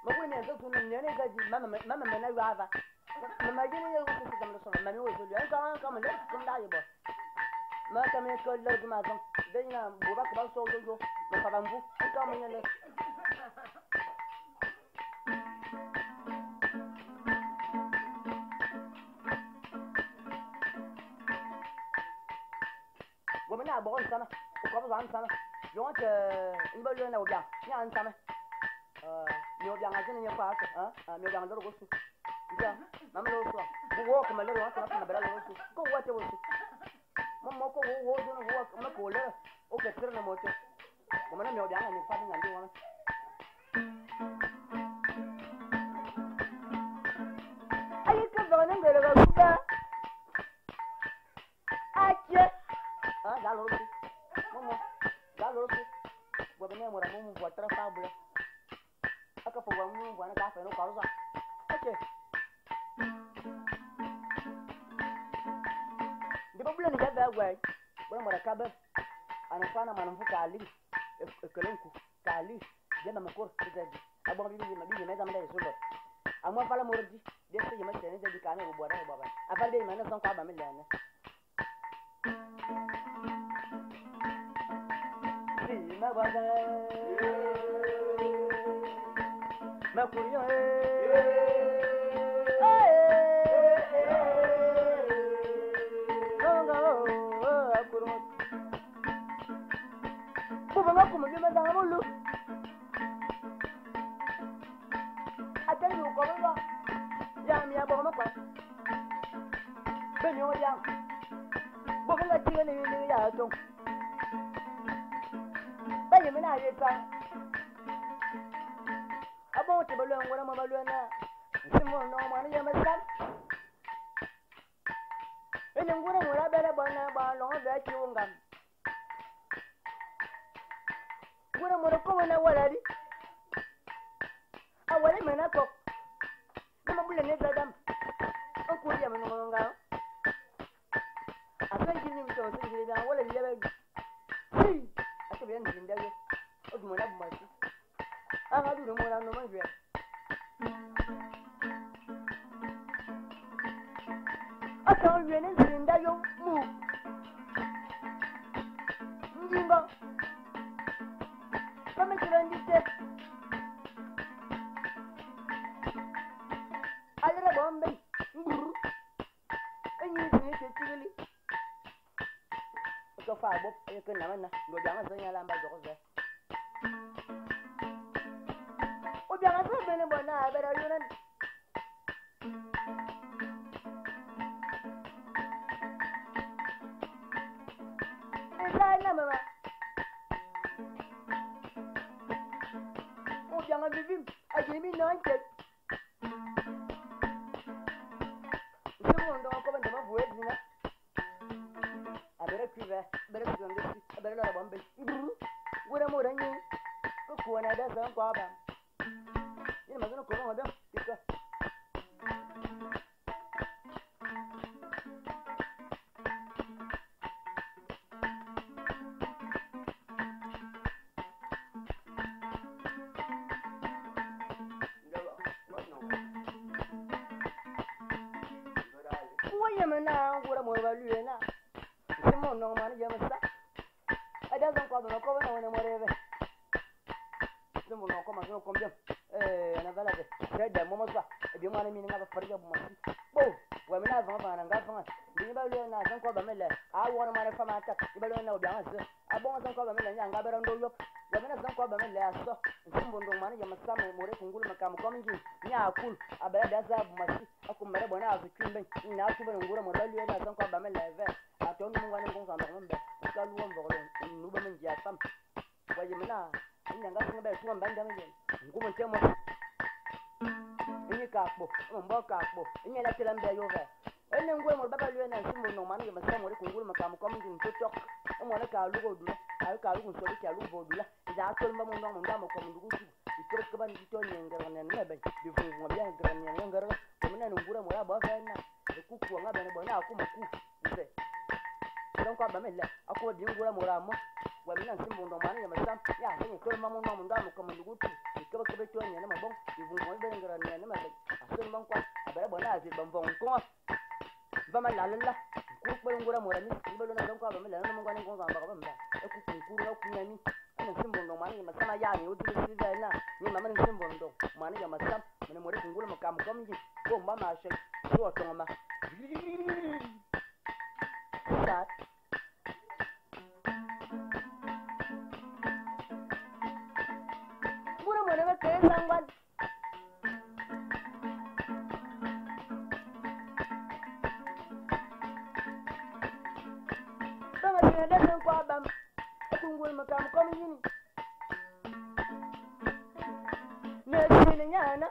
Ma ne zo tun ne ne gaji mama mama mena yuava. Mama jini ye ku ku zamlo so mama wo zo lu ka ka ma le kum da yibo. Ma ka me ko le ma zon. De na bo ba ko ba so yo yo. Ma fa bambu ka ma ne le. Wo me na bo on sana. Ko ba zan sana. Yo te ni ba lu na wo bia. Ni an sana. Mi obiang aja nih apa ah mi obiang loro gosu ya mama loro so wo ko ma loro wa na bela loro so ko wa te wo so mo ko wo wo zo no wo ma ko le o ke tsere na mo te ko ma na mi obiang ni fa ni ngandi wa ayi ka ba na ngere ba kuba ache ah da loro so mo da loro so bo be ne mo ra mo mo tra fa bula aka fa wa mu wa na ka fa no ka rosa okay de ba bula ni ga wa bula mara ka ba ana fa na manfu ka ali ekelenku ka ali je na makor de abo bi bi ma bi me da me so amwa fa la mordi de se je ma tene de ka na bo da bo ba afa de ma na son ka ba mi le ne si ma ba da ma kuriyo Ba to ne ma bon ivun ko be ngara ne ma be asun ban kwa abara bona azi ban von ko ba ma la la ku ko ngura mora mi be lo na don ko ba me la na mo ngwa ko ba ba ba e ku ku ku ku na mi ana simbo ndo mwana ya masama ya ni udu si za na ni mama ni simbo ndo mwana ya masam mwana more kungula makam komji ko mba ma she ko tongoma start ngura mwana ba ke sangwan banga ni da kwa bam kungul makam komji ni nyana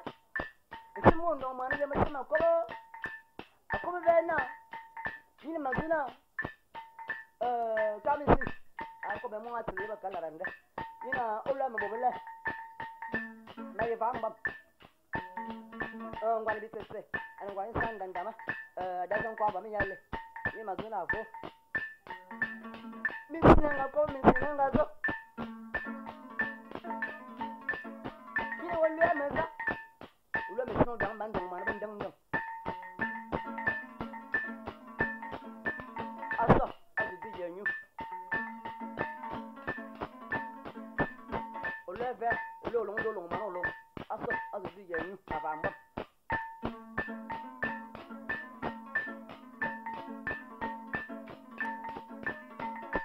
simundo mwana ya masema ko akobe bena ni mazuna kamisi akobe mo atli ba kalaranga ina ola mabobela na ye vamba ngwani bitese ana ngwani sanda ndama dazan kwa ba minyale ni mazuna vo misinanga ko misinanga zo ni wala meza ula mesino dang man dong man dang dang aso azu di yenyu ula ve ula long do long man long aso azu di yenyu avamba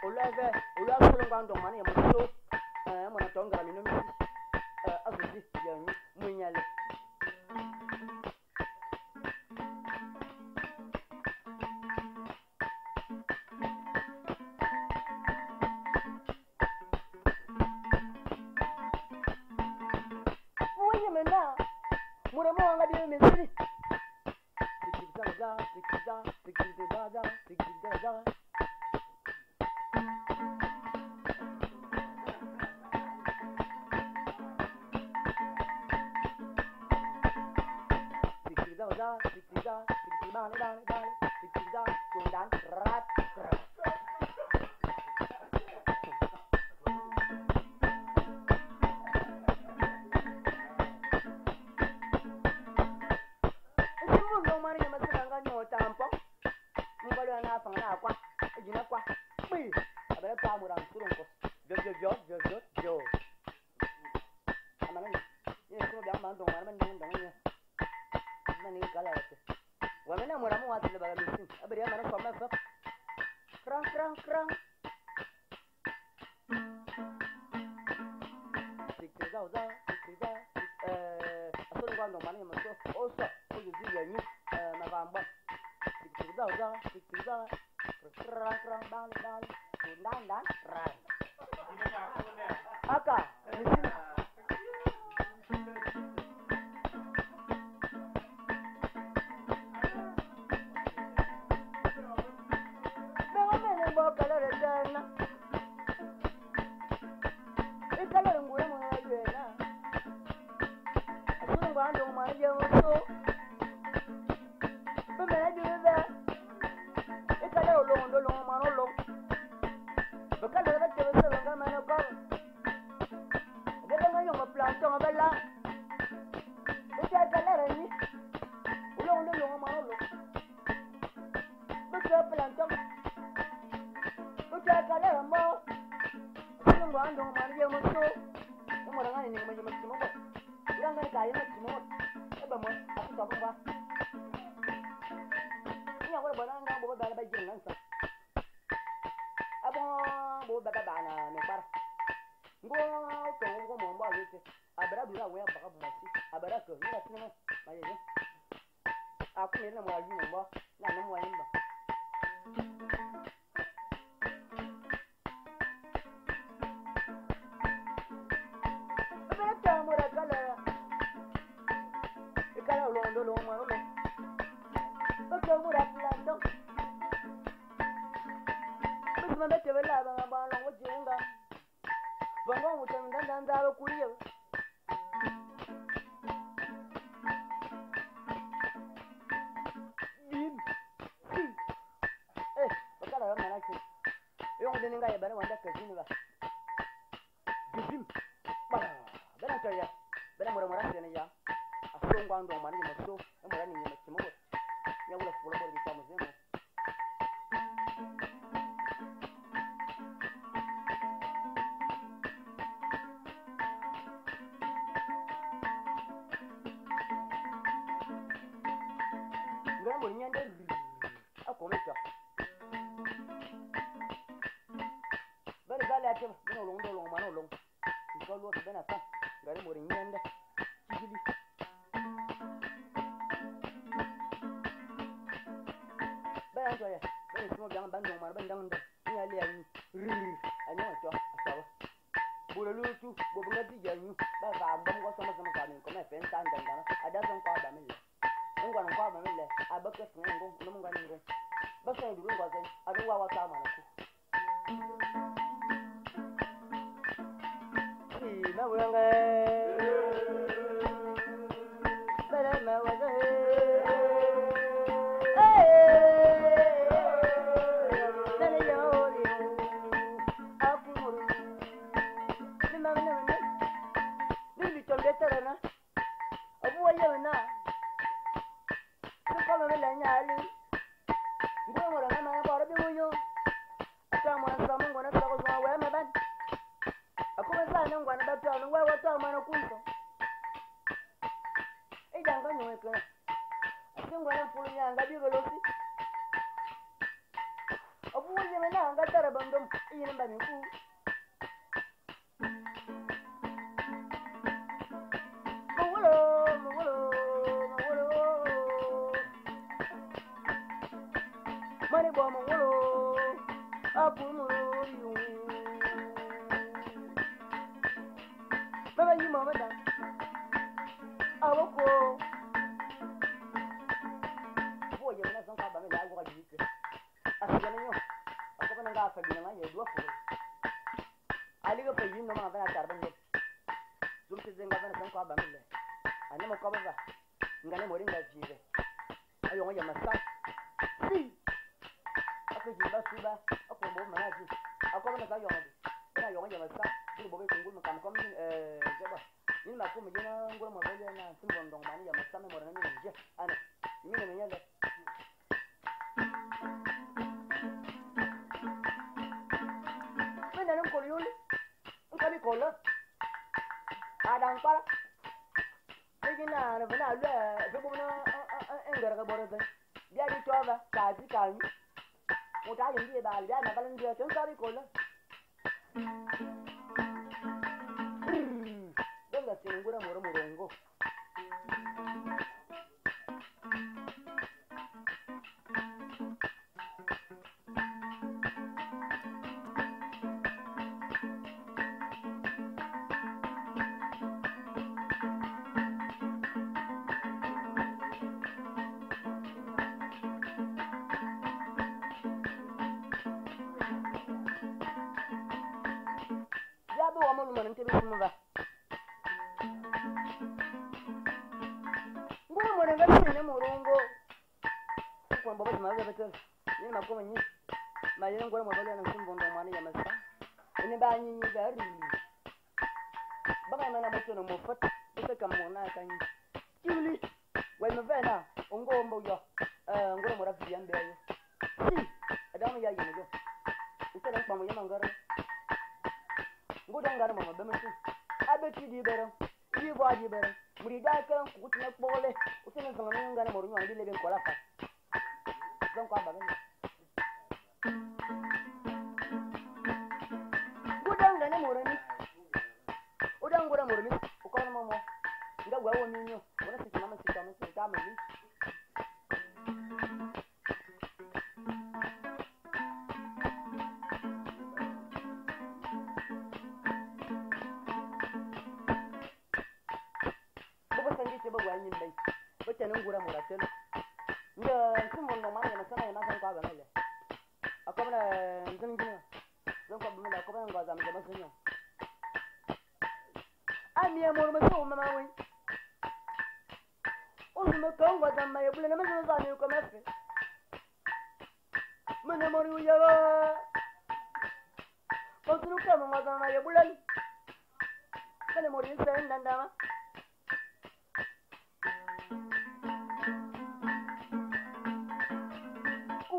ula ve ula so long dong man ye mo so mo na tonga mi no mi azu di yenyu munyale Bena mora mora sene ya. Aso ngwando mwana ni maso, mora ni nyama chimo. Nya wala fula bora bitamu zemo. Ngara mora nyande akometa. Bena zale atem, bena olongo olongo mwana olongo. Ngalo bena sa, ngara mora nyande. Chigili. Bena ntoya, bena simo byang bandong mwana bandang ndo. Nya le anyi. Anyo to asawa. Bolo lutu, bobo ngati janyu. Ba va mbom go sama sama ka min ko me fen tan dan dan. Ada son kwa ba mele. Ngwa ngwa ba mele. Abaka singo ngo ngwa ngo. Ba sa duru ngwa zai, adu wa wa ta mana ku. Si na wanga. Bela ma wa zai.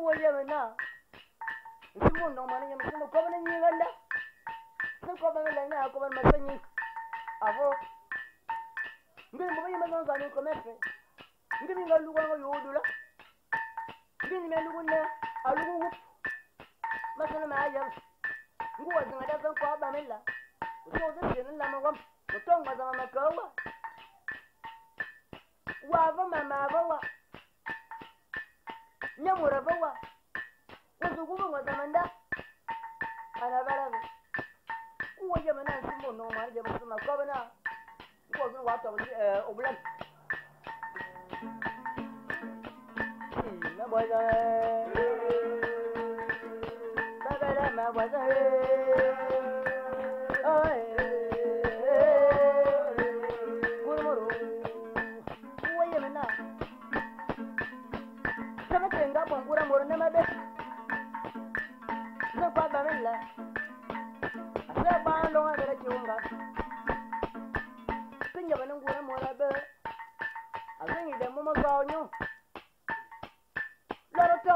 Kuwa na no mana yam sun ko bana nyi ganda sun ko bana la nya ko bana masanyi avo ngiri mo yema zan zan ko mefe ngiri ngalu ko yodula ngiri me lugu na alugu wup masana ma yam nguwa zan da zan ko ba mella so zan tin la ma wam ko ton ma zan ma ko wa wa va ma ma va wa nyamura va wa wazugubu ngazamanda ana kuwa yamana simbo no ma je basuma ko bana ko zun wa to obulan na boza babala ma boza ay gurmuru kuwa yamana sabate nga bongura moro na mabe kwa bamela asa ba lo ngara chiunga pinya bana ngura mora be azengi de momo zaonyo loroto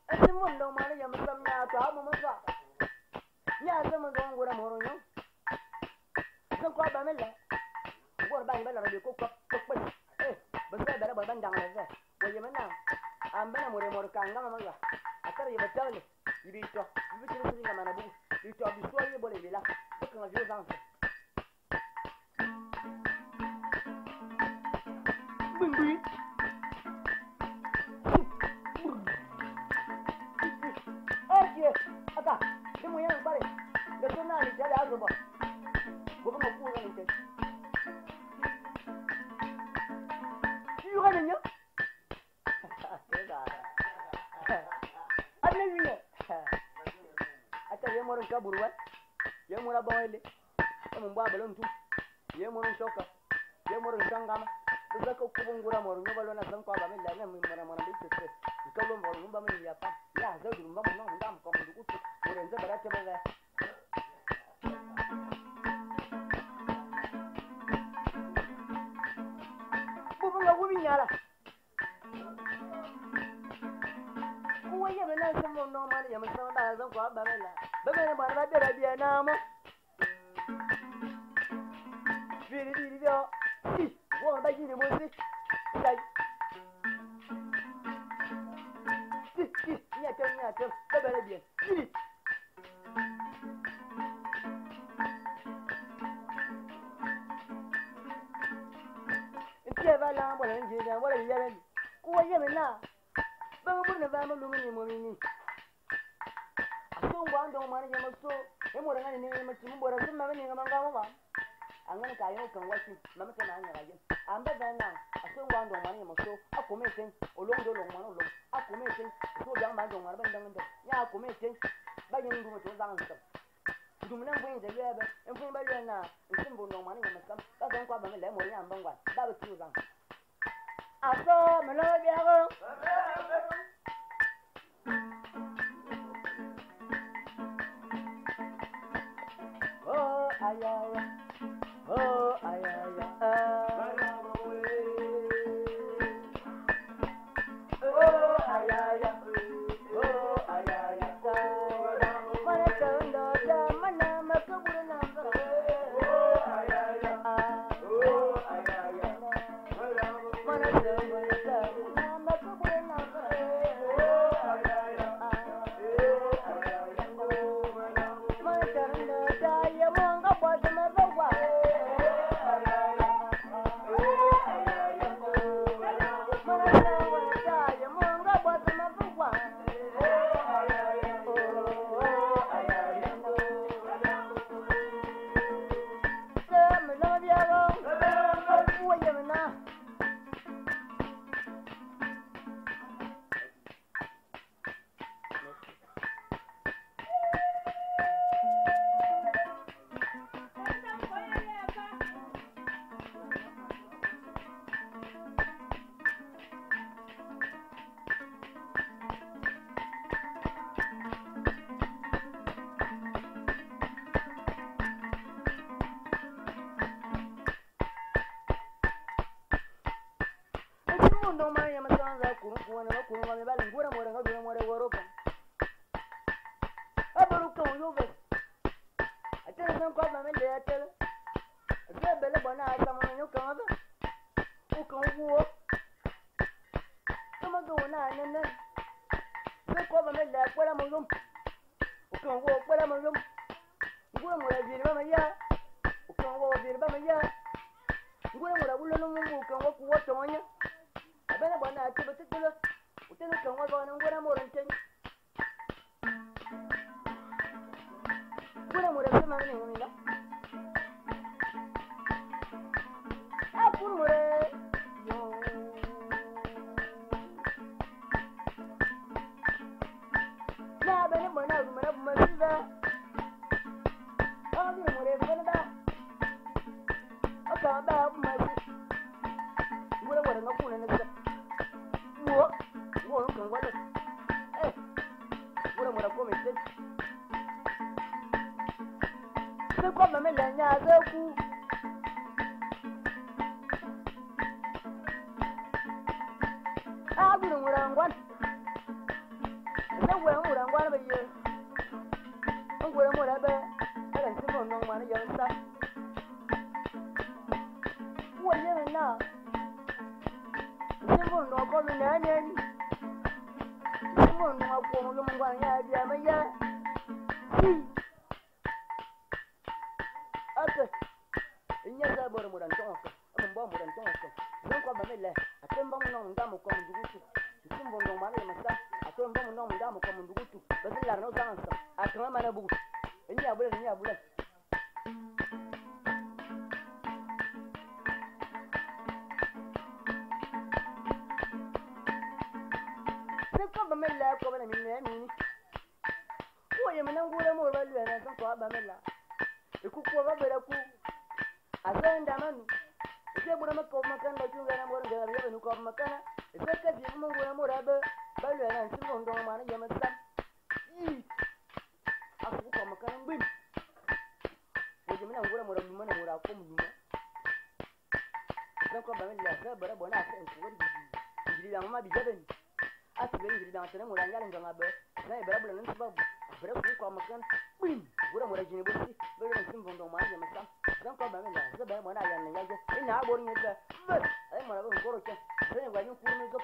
asimundo mwana ya msamnya to amu msa nya zama ngura moro nyo so kwa bamela ngura ba bala rabi ko ko ko eh basa bala ba bandang la ze wo ambana more more kanga mama ga atara yiba tawle yibi to yibi tiri tiri ngama na bugu ito biso ye bole bila ko nga vieux enfants bimbi oye ata de moyen bare de tona ni tele azoba gobo ma ku ni te yura nyo ata ye moron kaburwa ye mora bawele mo mbwa balon tu ye moron shoka ye moron kangama zaka kubungura moron ngobalo na zanko ba mella na mora mora bitete nkalo moron ngba mi ya pa ya za du mba mo ngam ko mo dukutu moron za barate ba bubunga gubinyala kuwa yamana samo no man yamana ba zan ko ba mella ba mena ba ba dara biya na mo biri biri yo si wo ba yini mo si sai si si nya te ba ba biya yini ntie ba la bo la nje ya bo la ya kuwa yamana ba mo na ba mo lu ni mo ni asongwa ndo mwana nyama so emora ngani ni machimu bora zuma mani ngama ngama ba angana kayo kan wasi mama tana anya gaje amba bana asongwa ndo mwana nyama so akomete olondo lo mwana lo akomete so jang ma ndo mwana ba ndang ndo ya akomete ba yin ndu to zang ndo ndu mna ngwe nje yebe emfuni ba lena nsimbo ndo mwana nyama sam ba zang kwa ba me le mo ya mbangwa ba ba tu zang aso melo biago oh ayaya oh ayaya oh ayaya oh ayaya mana tanda mana makabura oh ayaya oh ayaya mana tanda makabura oh ayaya oh ayaya mana tanda ya monga bwata mabawa Kurun na kurun me bal ngura mora ngura mora woro kan. Aburu kan yo ve. Atele san kwa ba me le atele. Ze bele bona asa mo nyo kan ba. O kan wo. Toma go na na na. Ze kwa ba me le kwela mo yom. O kan wo kwela mo yom. Ngura mora vi ba me ya. O kan wo vi ba me ya. Ngura mora wulo no mu kan wo ku wo tonya. Abena bona ati betelo. Utelo kan wo ba ngura mora nten. Ngura mora se ma ne ngi la. Apur mora yo. Na bene bona mora ma siva. Abi mora bene ba. Aka ba ma si. Ngura mora ngakuna ne sa. Wo wo kan wala. Eh. Ngura mora ko me se. Se ko ma me le nya ze ku. Aburu mora ngwan. Se we mora ngwan ba ye. Ngura mora ba. Ala nsi mo no ma ne ya sa. Wo ye na. Nsi mo no ko mi na ne ni. Nsi mo no ko mo ngwan ya bia ma ya. Si. Ate. Inya za bora mora ntongo ko. Ambo mora ntongo ko. Zan ko ba me le. Atemba mo no ngamo ko ndugutu. Nsi mo no ma ne ma sa. Atemba mo no ngamo ko ndugutu. Basi la no zansa. Akama mana bugu. Inya bule inya bule. Se ko ba me le ko ba ne mi ne mi. Ko ye me ngure mo ba lu na san ko ba me la. Ikuku ba bere ku. Azenda manu. Ise bura mako makanda chunga na mora ngara yabe nuko makana. Ise ka ji mu ngure mo rabe. Ba lu na nsi mo ndo ma na yama sam. Yi. Aku ko makana mbim. Wo je mina ngure mo rabe mana mora ko mu duma. Zan ko ba me la za bara bona ase ko wori bi. Ngiri la mama bi jabe ni. Ase be ngiri la tane mora ngala nganga be. Na ibara bula nsi babu. Bara ku ko makana. Bim. Ngure mora jini bosi. Ba lu nsi mo ndo ma na yama sam. Zan ko ba me la za bara bona ya na ya je. Ina abor ni da. Be. Ay mora ba ngoro ke. Zan gwa nyu kuru me zo.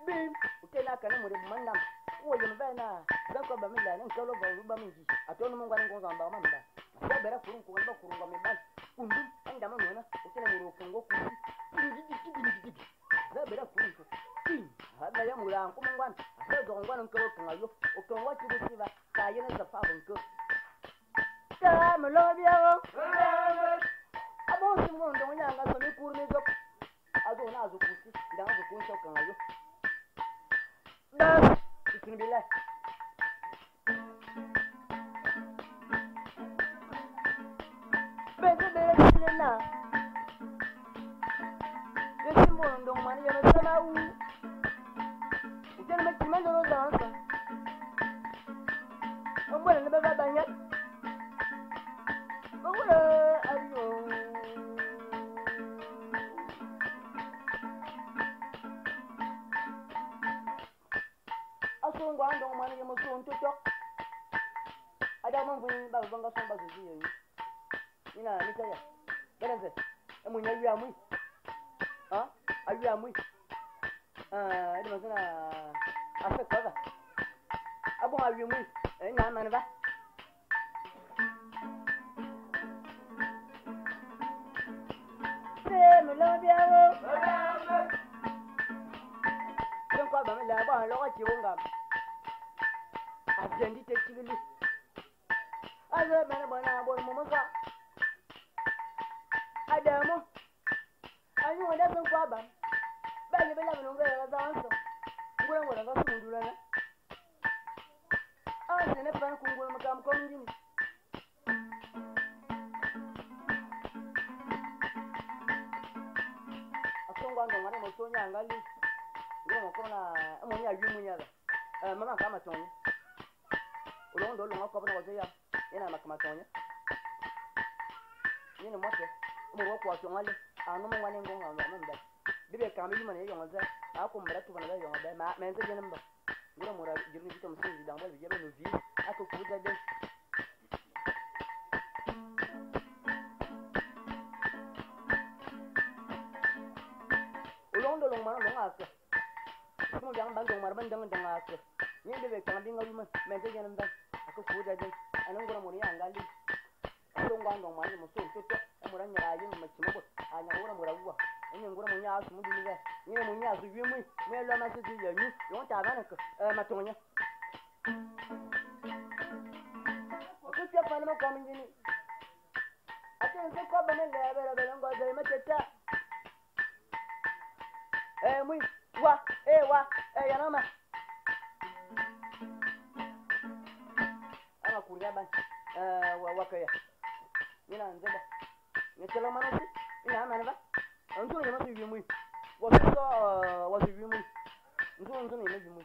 Bim. Utena kana more mandam. Wo je mbe na. Zan ko ba me la nan kalo ba ba mi ji. Atonu mo ngwa ngo zamba ma mba. Za bara kurun ko ba kurun ga me ban. Kundu anda ma nona. Utena moro ko ngo ku. Za bara kurun ko. Bim. Ha na ya mura ko ngwan. Za zo ngwa nan kalo kan ayo. O kan wa ti bo siba. Ka ye na za fa bon ko. Ta mo lo bia o. Abo si mo ndo nya nga so mi kuru mi zo. Azo na azo kusi. Nda azo kun so kan ayo. Da. Itunu bi le. Beze bere sile na. Yesi mo ndo ma ni ya sama wu. Utene me ti me lo dansa. Ombo ne ba ba nya. Owura ayo. Aso ngwa ndo ma ni mo so ntoto. Ada mo ngun ba ba nga so ba zuzu yi. Ina ni taya. Benze. E mo nya wi amu. Ha? Awi amu. Ah, e ma sona ase ko ba. Abo awi mu. E na ma ne ba. Se me lo bia wo. Zan ko ba me la ba lo ka chi wo ngam. Ajendi te chigili. Azo me na bona bo mo mo ka. Adamu. Anyu wanda zan kwa ba. Ba le bela no ngara za anso. Ngura ngura ga su ndura na. An se ne fa ku ngura makam ko ngini. Asongwa ndo ngana mo sonya ngali. Ngura mo kona mo nya yu munya ba. Eh mama kama tonye. Ulondo lo ngako bana wazeya. Ina makama tonye. Ni mo te. Mo ro kwa to ngale. Anu mo ngwane ngonga ndo mo mba. Bibe kama yuma ne yonga za. Ma kumbra tu bana yo be ma men te jenem ba. Ngura mura jirni bitom sinzi dan wal yebe no vi aka kuza den. Ulondo long mana long aka. Kuma yang ban dong mar ban dang dang aka. Ni be kan binga yuma men te jenem ba. Aka kuza den. Anan ngura mura ya ngali. Ulo ngwa ndong mani mo so toto mura nyara yin ma chimo bo anya ngura mura wa. Ni ngura mo nya asu mu dulu ga. Ni mo nya asu wi mu. Me lo ma se ya nyu. Yon ta ba na ka ma tonya. Ko pia pa na ko mi ni. Ate nse ko ba ne le be be ngo ze ma teta. Eh mu wa eh wa eh ya na ma. Ama kuriya ban. Eh wa wa kaya. Ni na nze ba. Ni telo ma no si. Ni na ma na ba. Nzo ni ma si wi mu. Wa so wa si wi mu. Nzo nzo ni ma wi mu.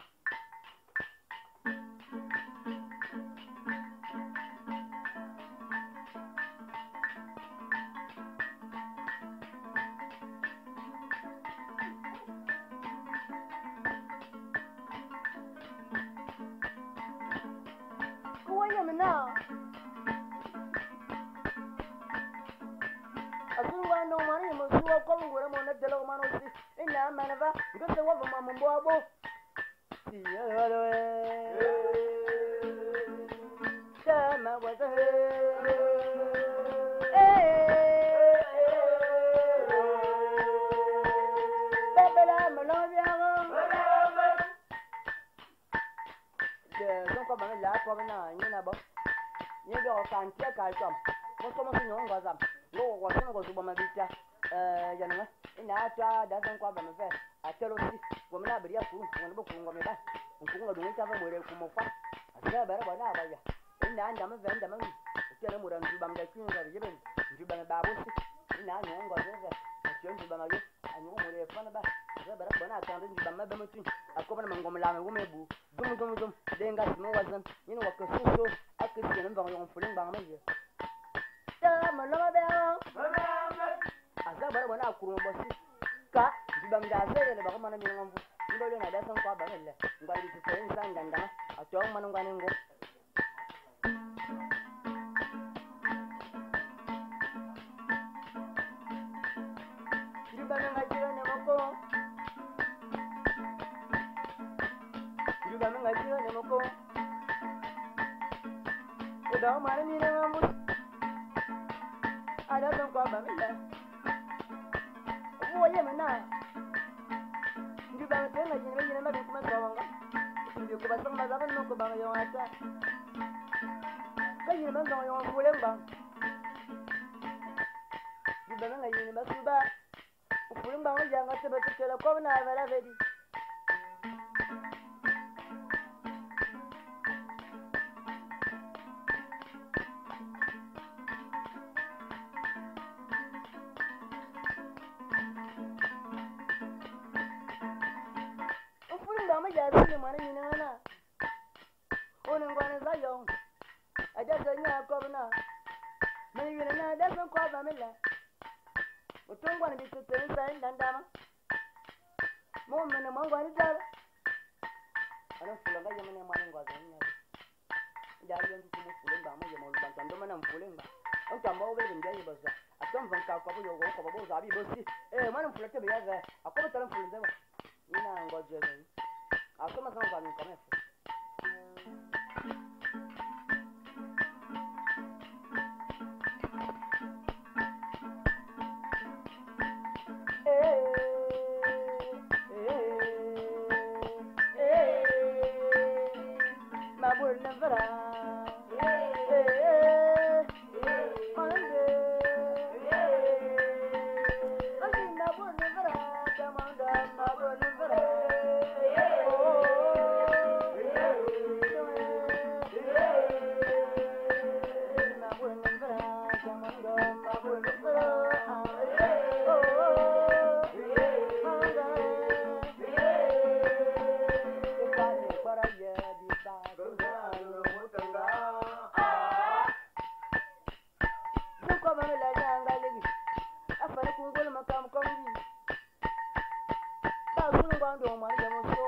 ando mwana ya muso.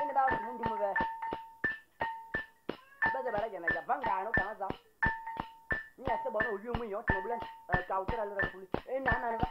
Ene ba su mundu mbe. Baza baraja na ya vanga no kama za. Ni ase bona owi mu yo to bulan ka utara lera kuli. Ena na na.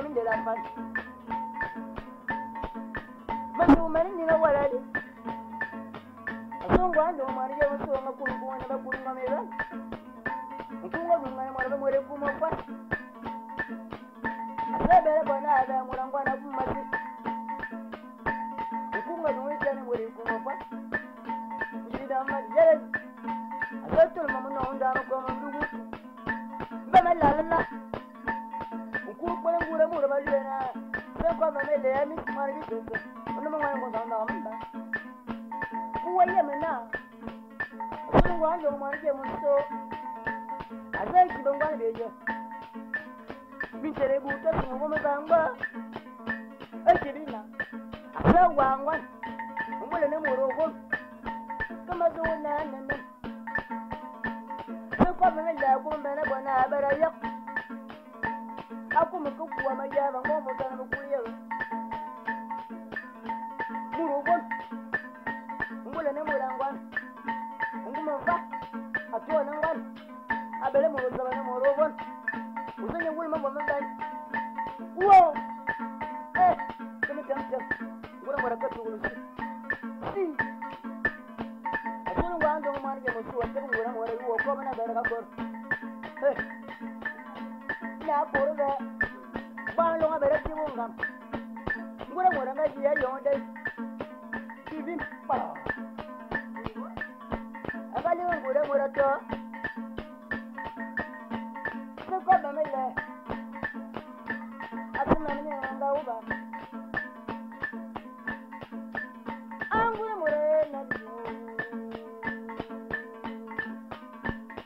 Min de la fan. Manu mani ni wala di. Asongo ando mani je so nga kuru ko na ba kuru ngame ba. Nkungo dunga na mara mwere kuma kwa. Asebele bona ba murangwa na kumati. Nkungo dunga tena mwere kuma kwa. Njida ma jere. Asatul mamu no nda ko mandugu. Ba la la la. Nkungo ngura mura ba lena. Se kwa ma mele ya mi mara bi pesa. Ono mo ngwa ngwa ngwa mba. Kuwa yemena. Nkungo ando mani je muso. Azaki bangwa beje. Mintere buta ngo mabangwa. Ekibina. Asa wangwa. Ngule ne morogo. Kama zo na na na. Se kwa mele la ko mbena bona abara yak. Aku mkuwa majaba ngomo kana mkuye. Morogo. Ngule ne murangwa. Nguma fa. Atwa na ngwan. Abele morogo na morogo. Uzenye ngule mambo mabani. Wo. Eh, kama tamtam. Ngura ngura katu ngulu. Si. Atuna ngwa ndo mwana je musu wa ngura ngura yuo ko mana bere ka kor. Eh. Na kor ga. Ba lo ga bere ti ngam. Ngura ngura nga ji ya yo dai. Bibin pa. Abali ngura ngura to. Ko ba mele. Atuna ni nga uba. Angura mure na du.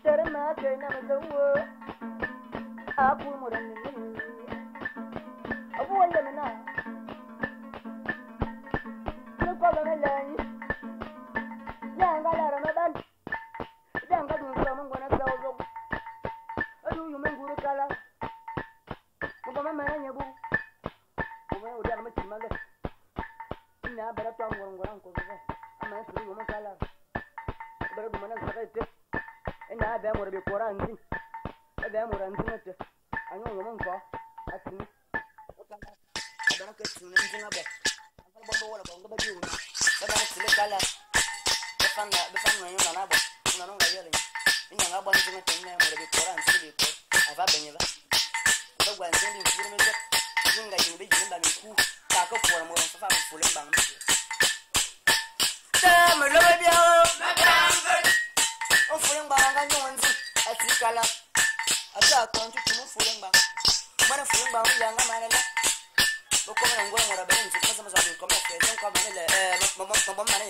Terma ke na mazawo. Aku mure ni. Abu wala mena. Ko ba mele ni. Ya nga la ramadan. Ya nga du so mun gona zawo. Adu yu men guru kala. Ko ma mana nyebu. Ko ma odi ama timaga. Ina bara to ngoro ngoro ko ko. Ama su yu mun kala. Bara du mana saka te. Ina ba mo be kora nzi. Ba mo ran nzi te. Anyo yu mun ko. Atini. Kala. Bara ka tini nzi na ba. Ba ba wala ba ngaba bi wona. Ba ba sile kala. Ba fanga ba fanga yo na ba. Na no ga yele. Ina nga ba nzi te na mo be kora nzi be ko. Ava benye ba. Ba gwa nzi ndi mfuru me zinga jini be jini ba mi ku. Ka ko fo mo ron fa fa fo le bang mi. Ta me lo be bia. Ma bang. O fo le bang ga nyonzi. Atikala. Asa ko ntu mo fo le bang. Mana fo le bang ya nga mana la. Bo ko na ngora ngora be nzi ko sama sama ko ma fe ko ma le eh ma ma ma ma ne.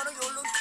Bangalo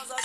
Bye.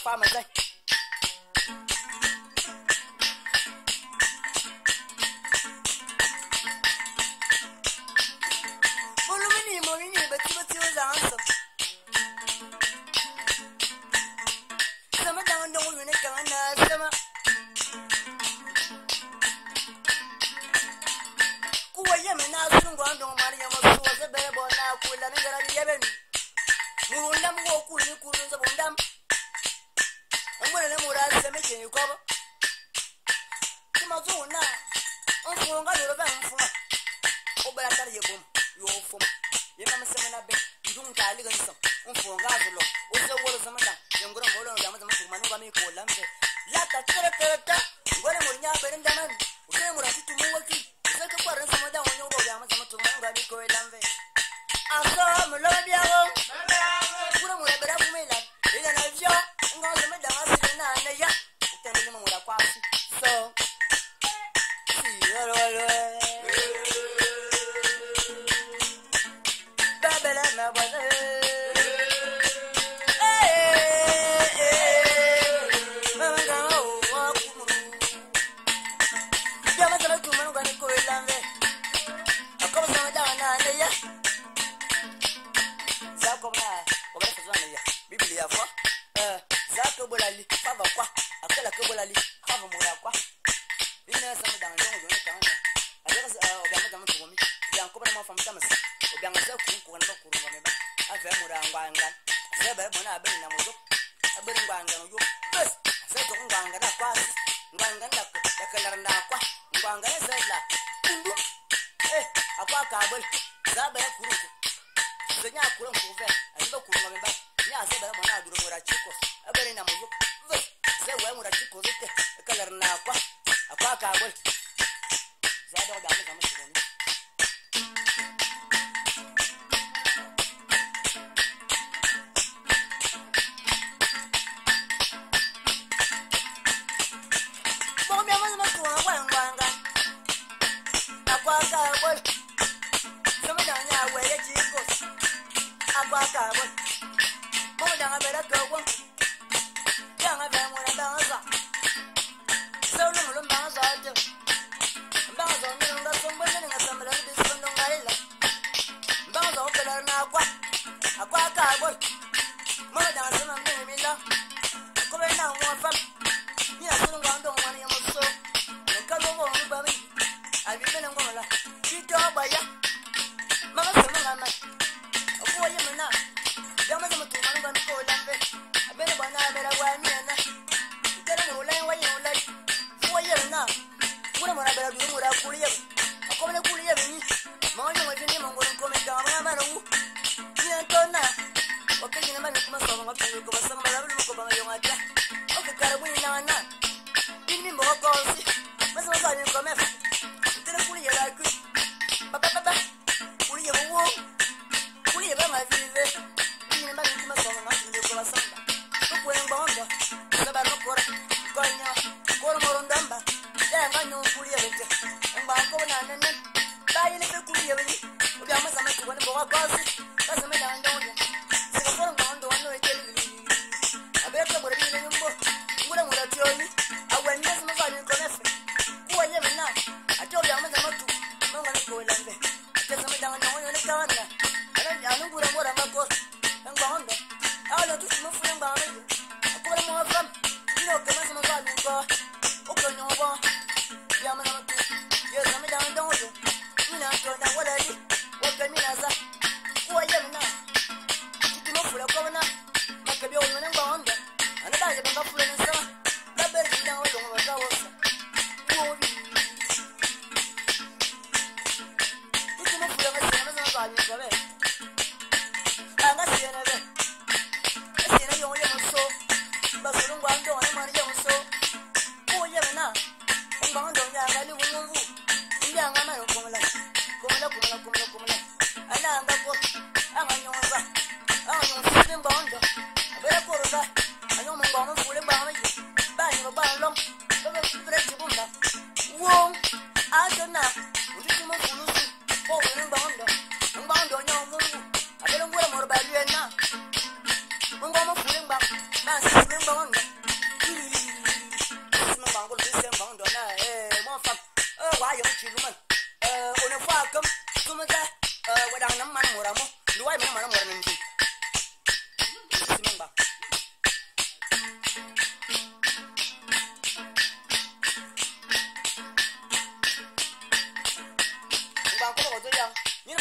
发嘛在。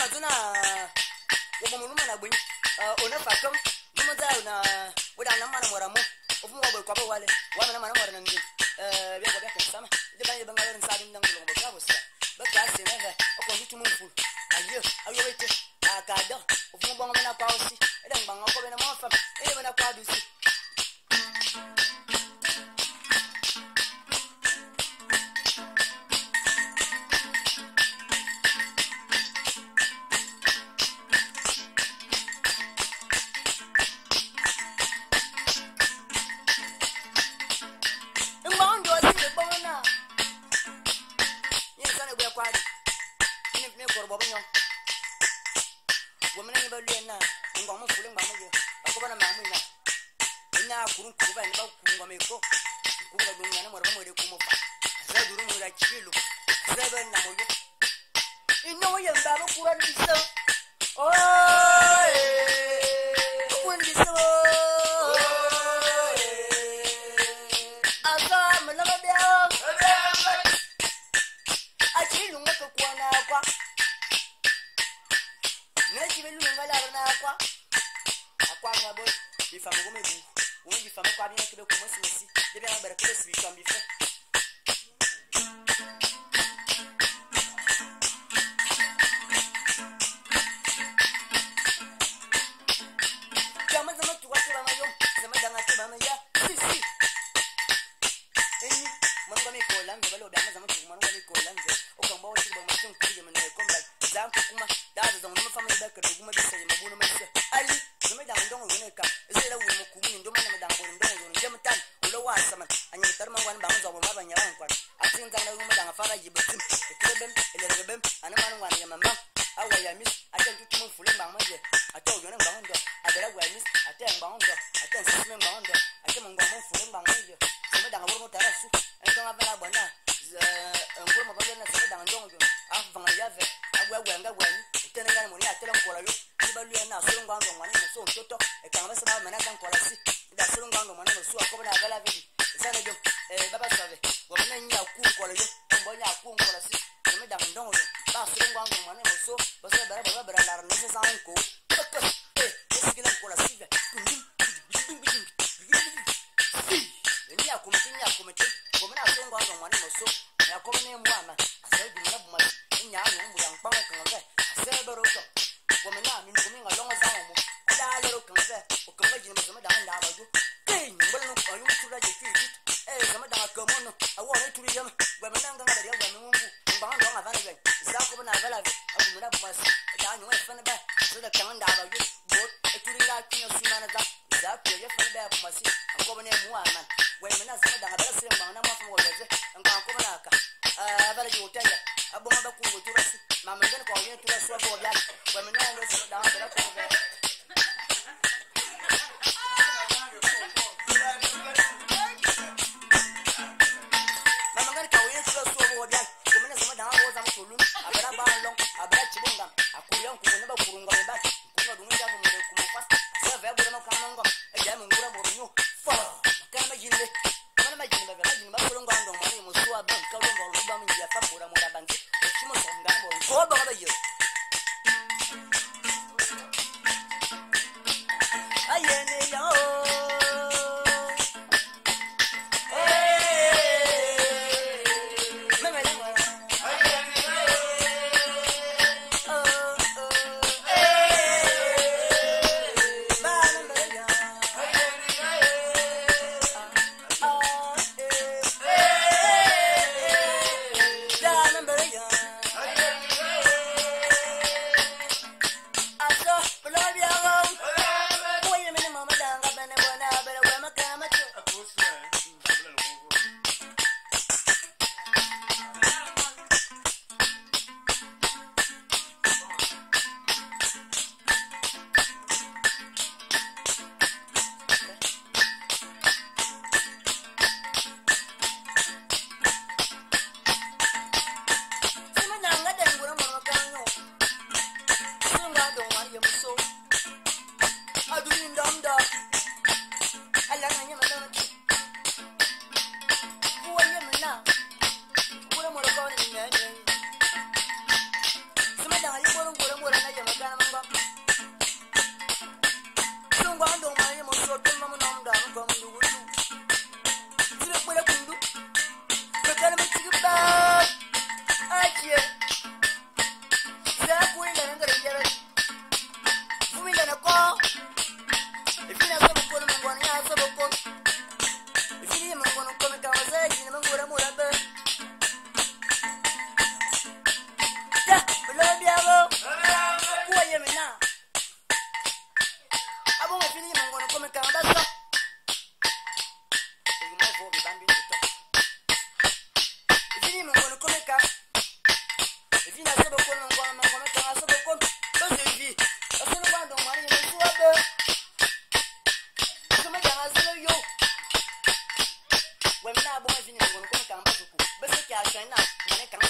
Mazuna wo mo luma na gbin o na fa kan mo za na wo da na mana mora mo o fu mo bo ko bo wale wa na mana mora na ndi bia ko bia kan sama de ba ye ba ngalor nsa din nang lo bo ka bo sa ba ka se na ga o ko ndu mu fu ayo ayo wete akada o fu mo bo na kwa osi e da ngba ko be na mo fa e be na kwa dusi.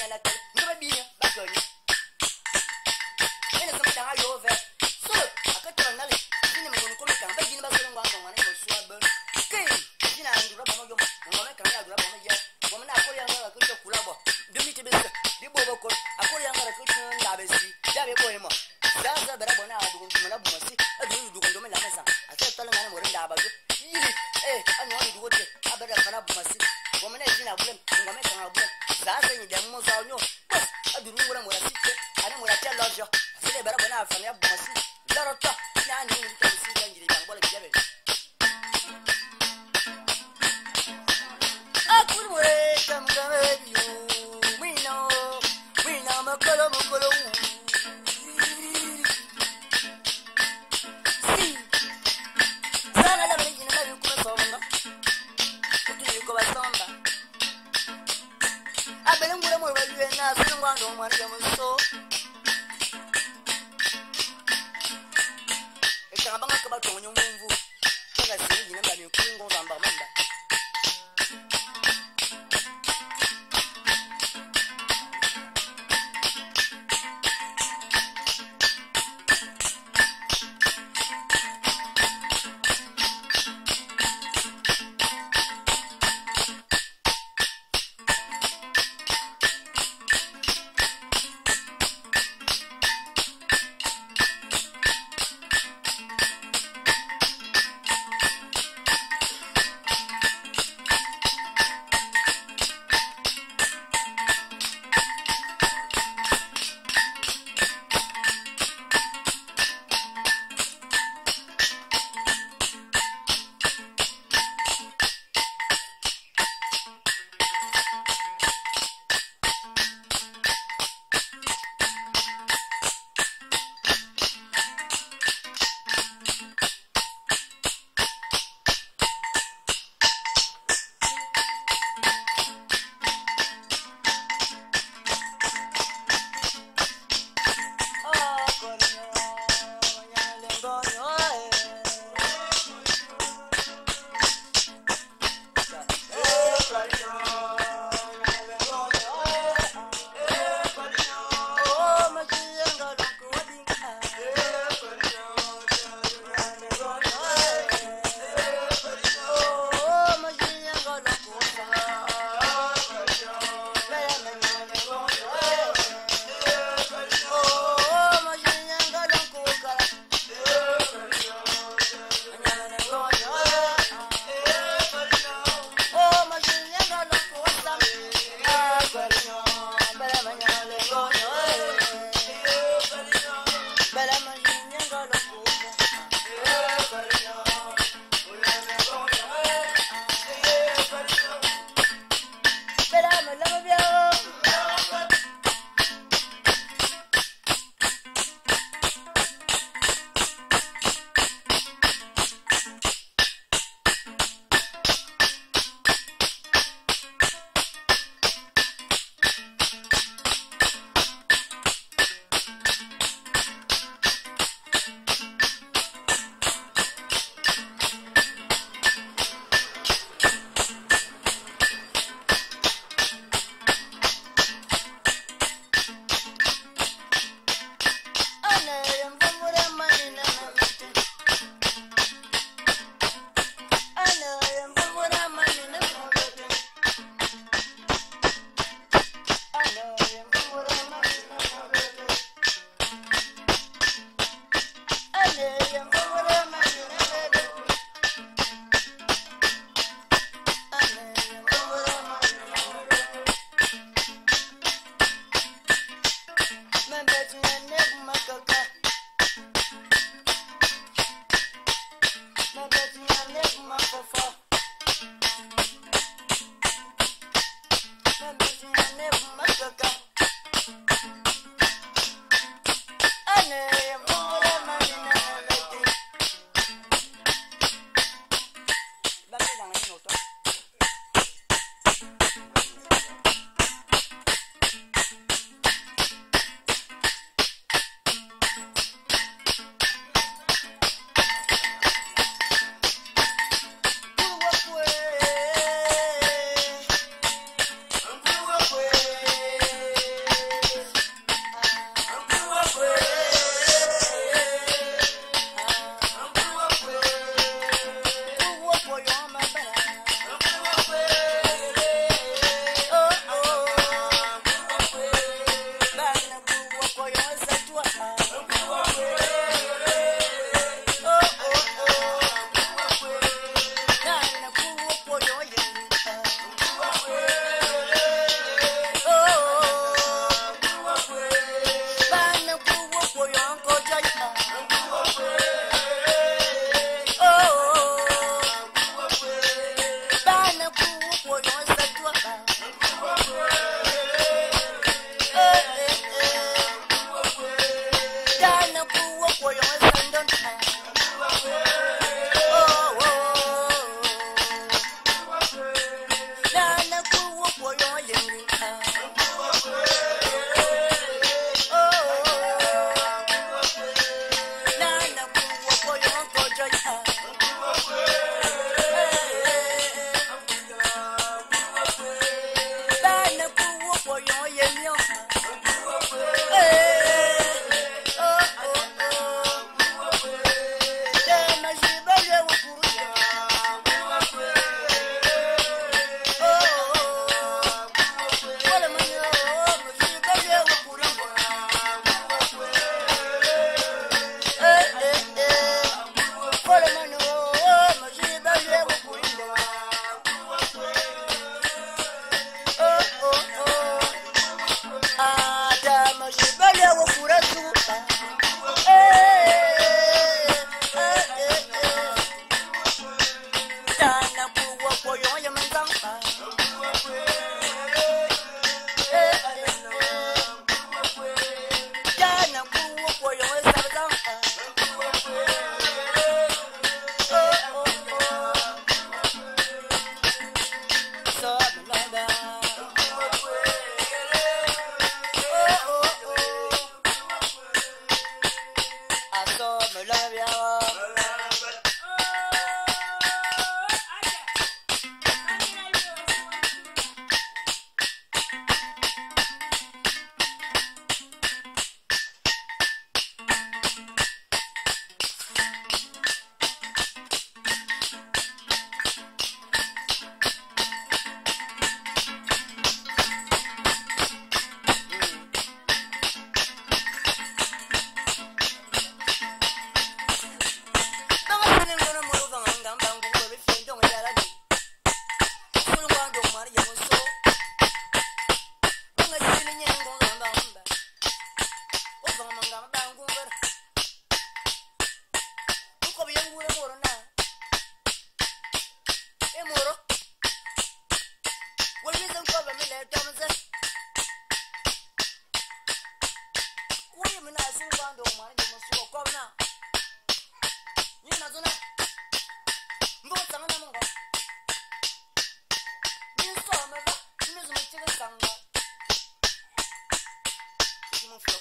Thank you.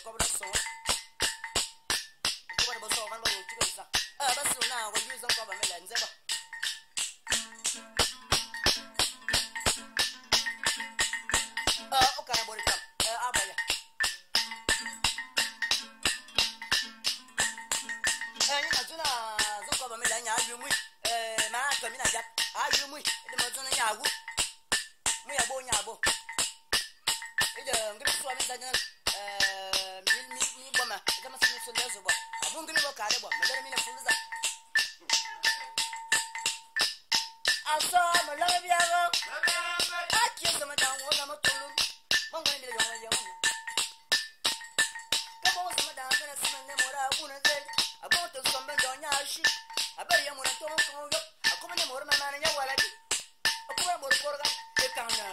Cobra som. Cobra boso van bo chikusa. Basu na go use ko ba mela nzeba. O cara borita. Abaya. Ni mazuna zo ko ba mela nya ayu mui. Ma to mi na ja. Ayu mui. De mazuna nya agu. Mu ya bo nya bo. Ide ngri so mi da mi boma. Kama sinu so lezo bo. Amungu mi bo kare bo. Mele mi na funza. Aso mo la bi ago. Aki so ma dan wo na mo tolu. Mo ngani bi yo yo. Ka bo so ma dan na sima ne mo ra ku na ze. Abo to so mbe do nya shi. Abari ya mo na to ko yo. Akoma ne mo ma na nya wala di. Akoma mo ko ga e kan na.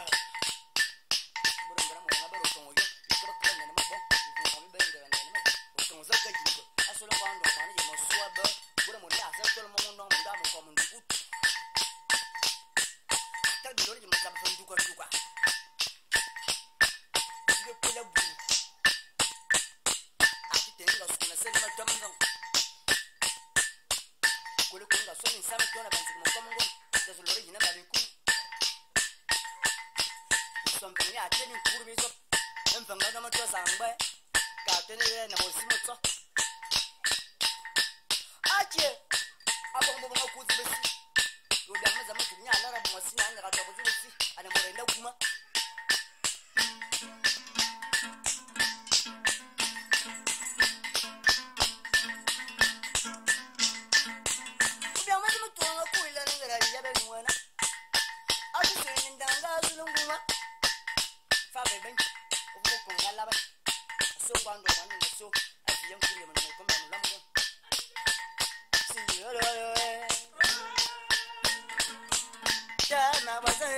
Mo ra mo na ba ro to yo. Ko ko na na ma bo. Ko mi be na na ma. O to zo ka ji. Aso lo ando ma ni mo suwa ba. Bura mo ya sa to mo no mo da mo ko mo ndu. Ta bi lo ni mo ta fa ndu ko ndu kwa. Ndu ko la bu. A ti te nga su na se ma to mo. Ko le ko nga so ni sa ma to na ban mo ko mo ngo. Da so lo ri na ba ni ku. So mpe ya te ni ku mi so. Mfa nga na mo to sa ngbe. Ka te ne na mo si mo to. Ache. Abongo bongo ku zi besi. Yo da ma za mo nya la ra mo si nya ga to zi besi. Ana mo renda kuma. Obi ama mo to nga ku ila ngara ya be nwana. Asu se ni ndanga asu nguma. Fa be ben. Obo ko ngala ba. So kwando manu so ati yang kuri mo ko mo la mo. Si yo lo yo. Ya na ba se.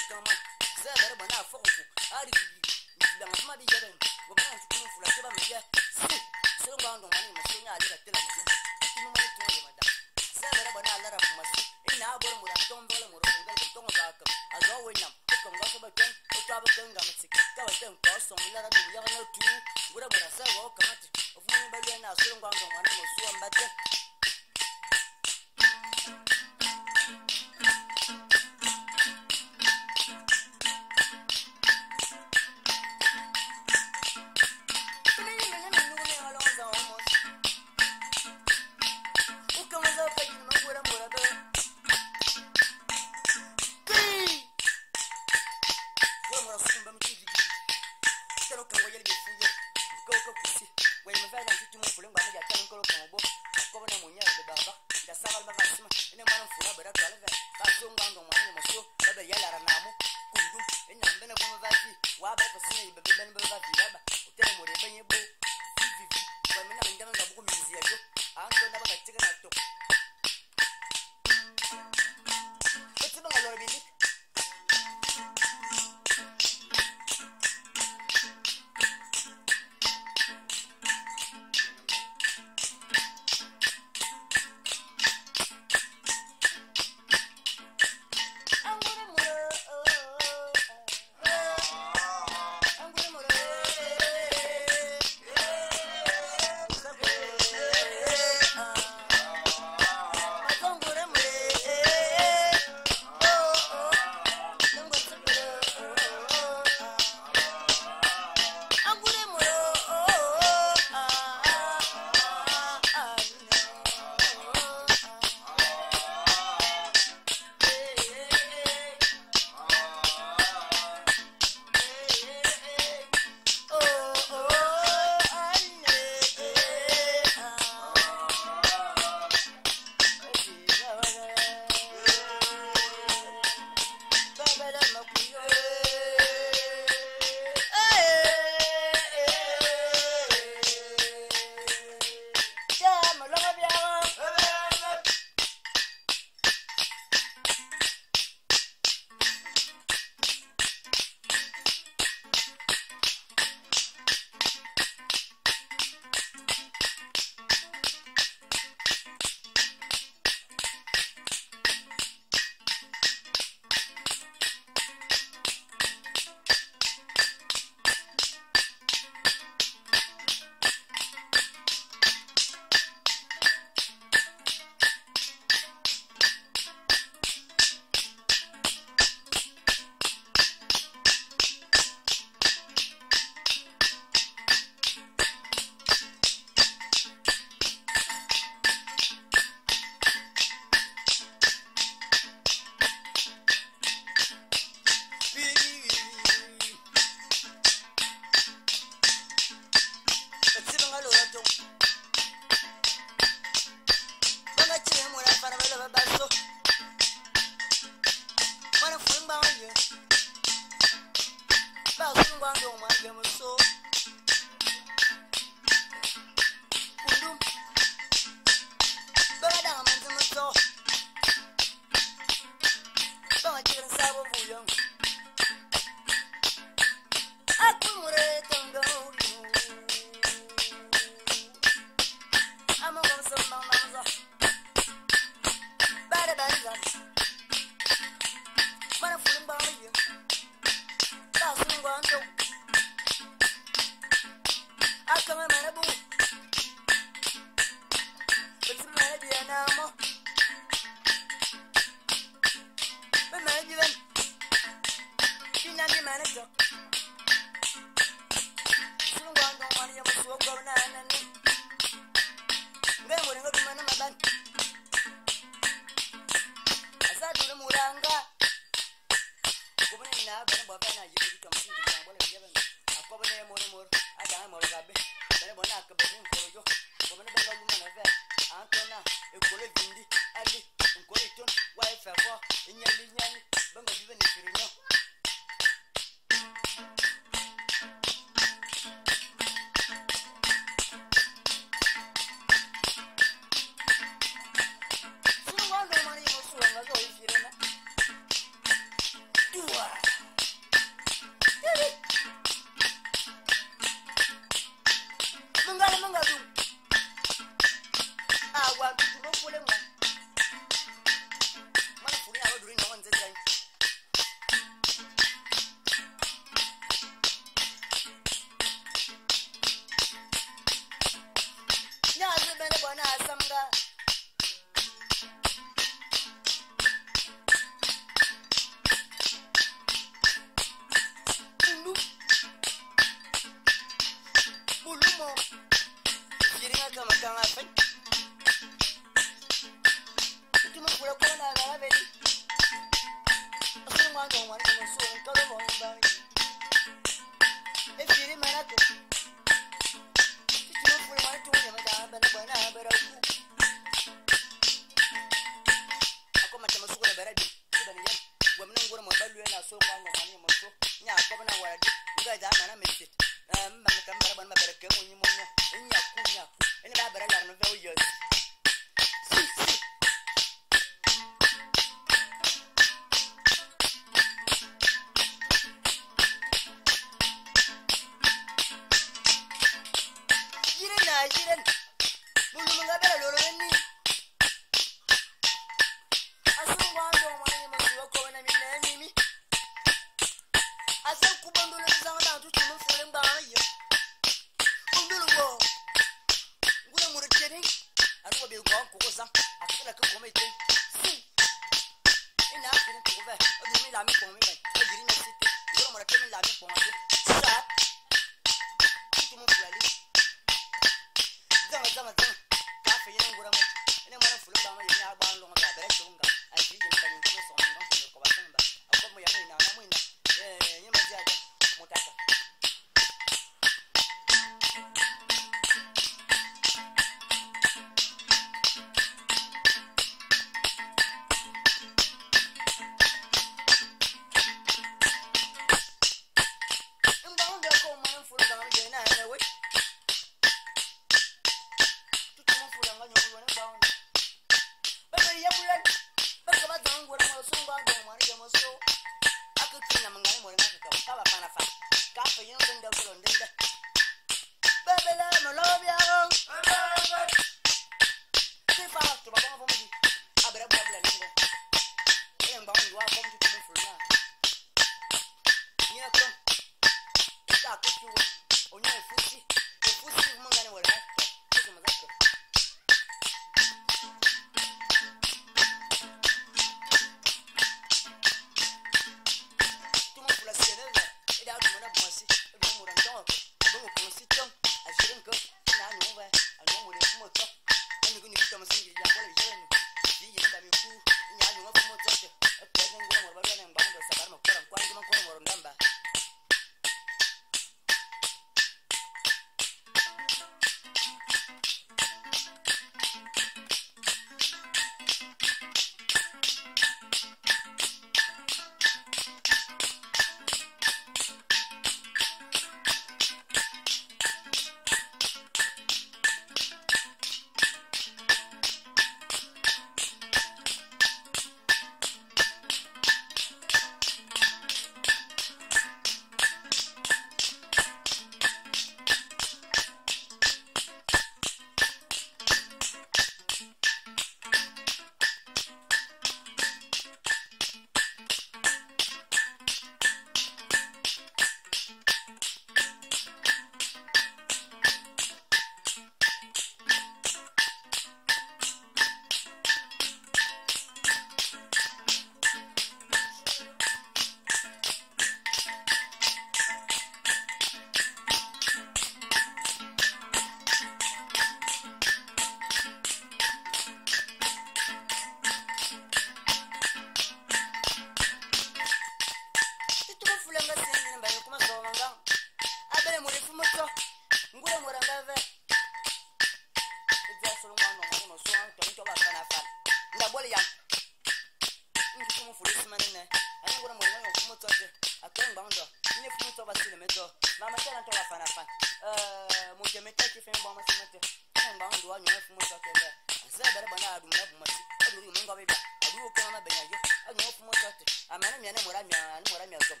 Zebere bona adu na bumasi adu ri mungo beba adu ko na benya yo adu no fumo tote amana mia na mora mia na mora mia zom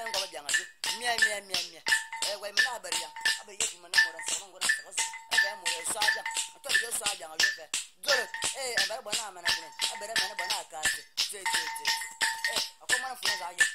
ngo bya ngajo mia mia mia mia wa mina bariya abe ye dum na mora sa ngo na sa zo abe mora so aja to yo so aja ngajo fe dole abere bona amana buna abere mena bona ka te te te te akoma na funa za yo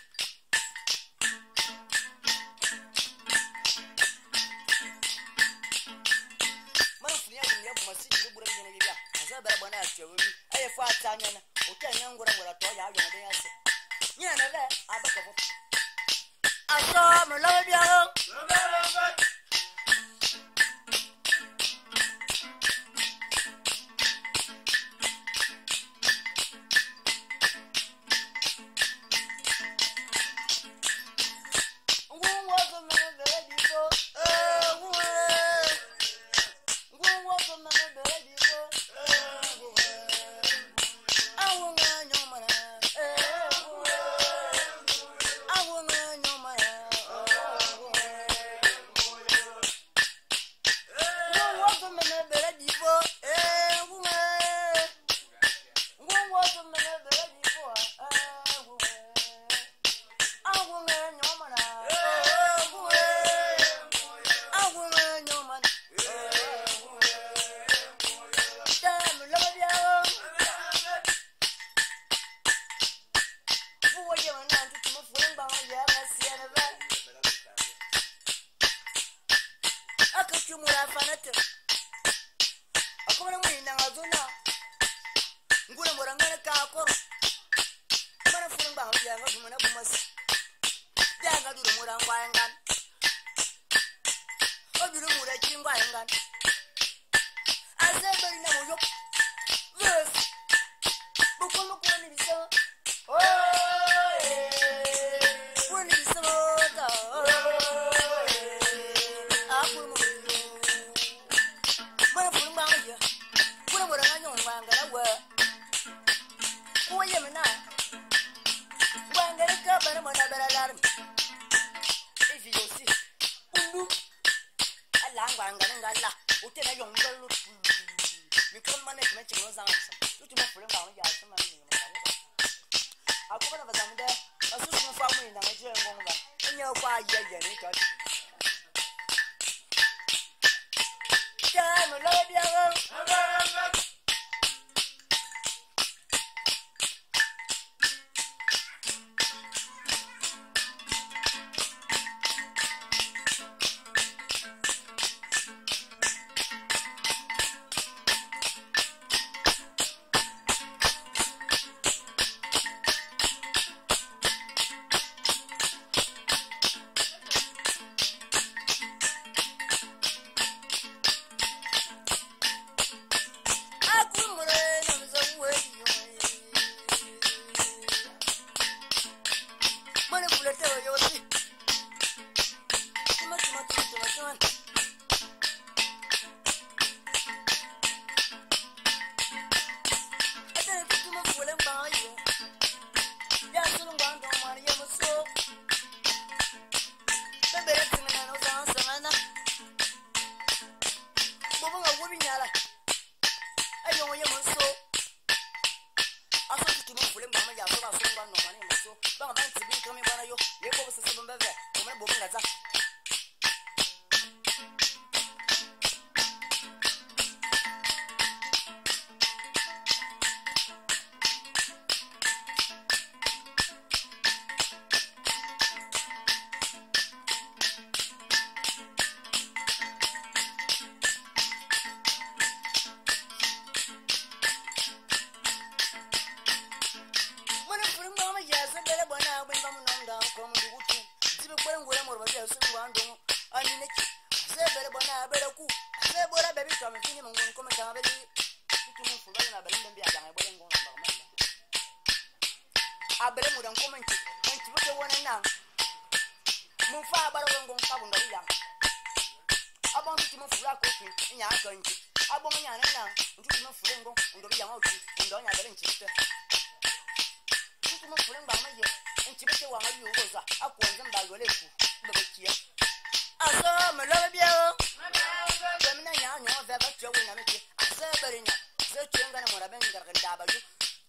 Se twenga na mora ben garga ndaba yu.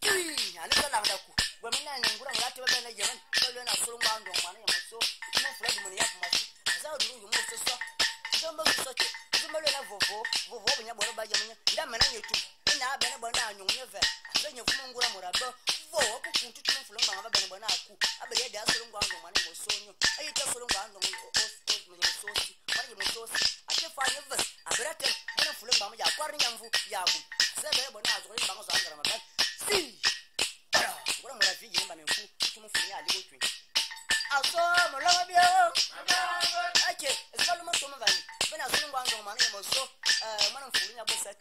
Ti ale ka langa ku. Gwa mina ni ngura ngati ba bena yemen. Ba lena solo ngwa ndo mwana ya moso. Mo fula du moni ya masu. Za du yu mo so so. Zomba so so che. Zomba lena vovo, vovo benya boro ba yemen. Nda mena nyetu. Ina bena bona anyonye ve. Ase nyefu ngura mora ba. Vovo ku kuntu tu fula ngwa ba bena bona ku. Abere ya solo ngwa ndo mwana mo sonyo. Ayi ta solo ngwa ndo o o mo sosi. Mwana mo sosi. Ate fa yeve. Abere te mwana fula ngwa mo ya kwari nyamvu ya bu. Sebe bona azori bango zangara maban. Si. Ngura mora viji mba menku tu mu funya ali go twi. Aso mo lo bio. Ake, esalo mo to mvani. Bena solo ngwa ndo mwana mo so. Mwana mfunya bo set.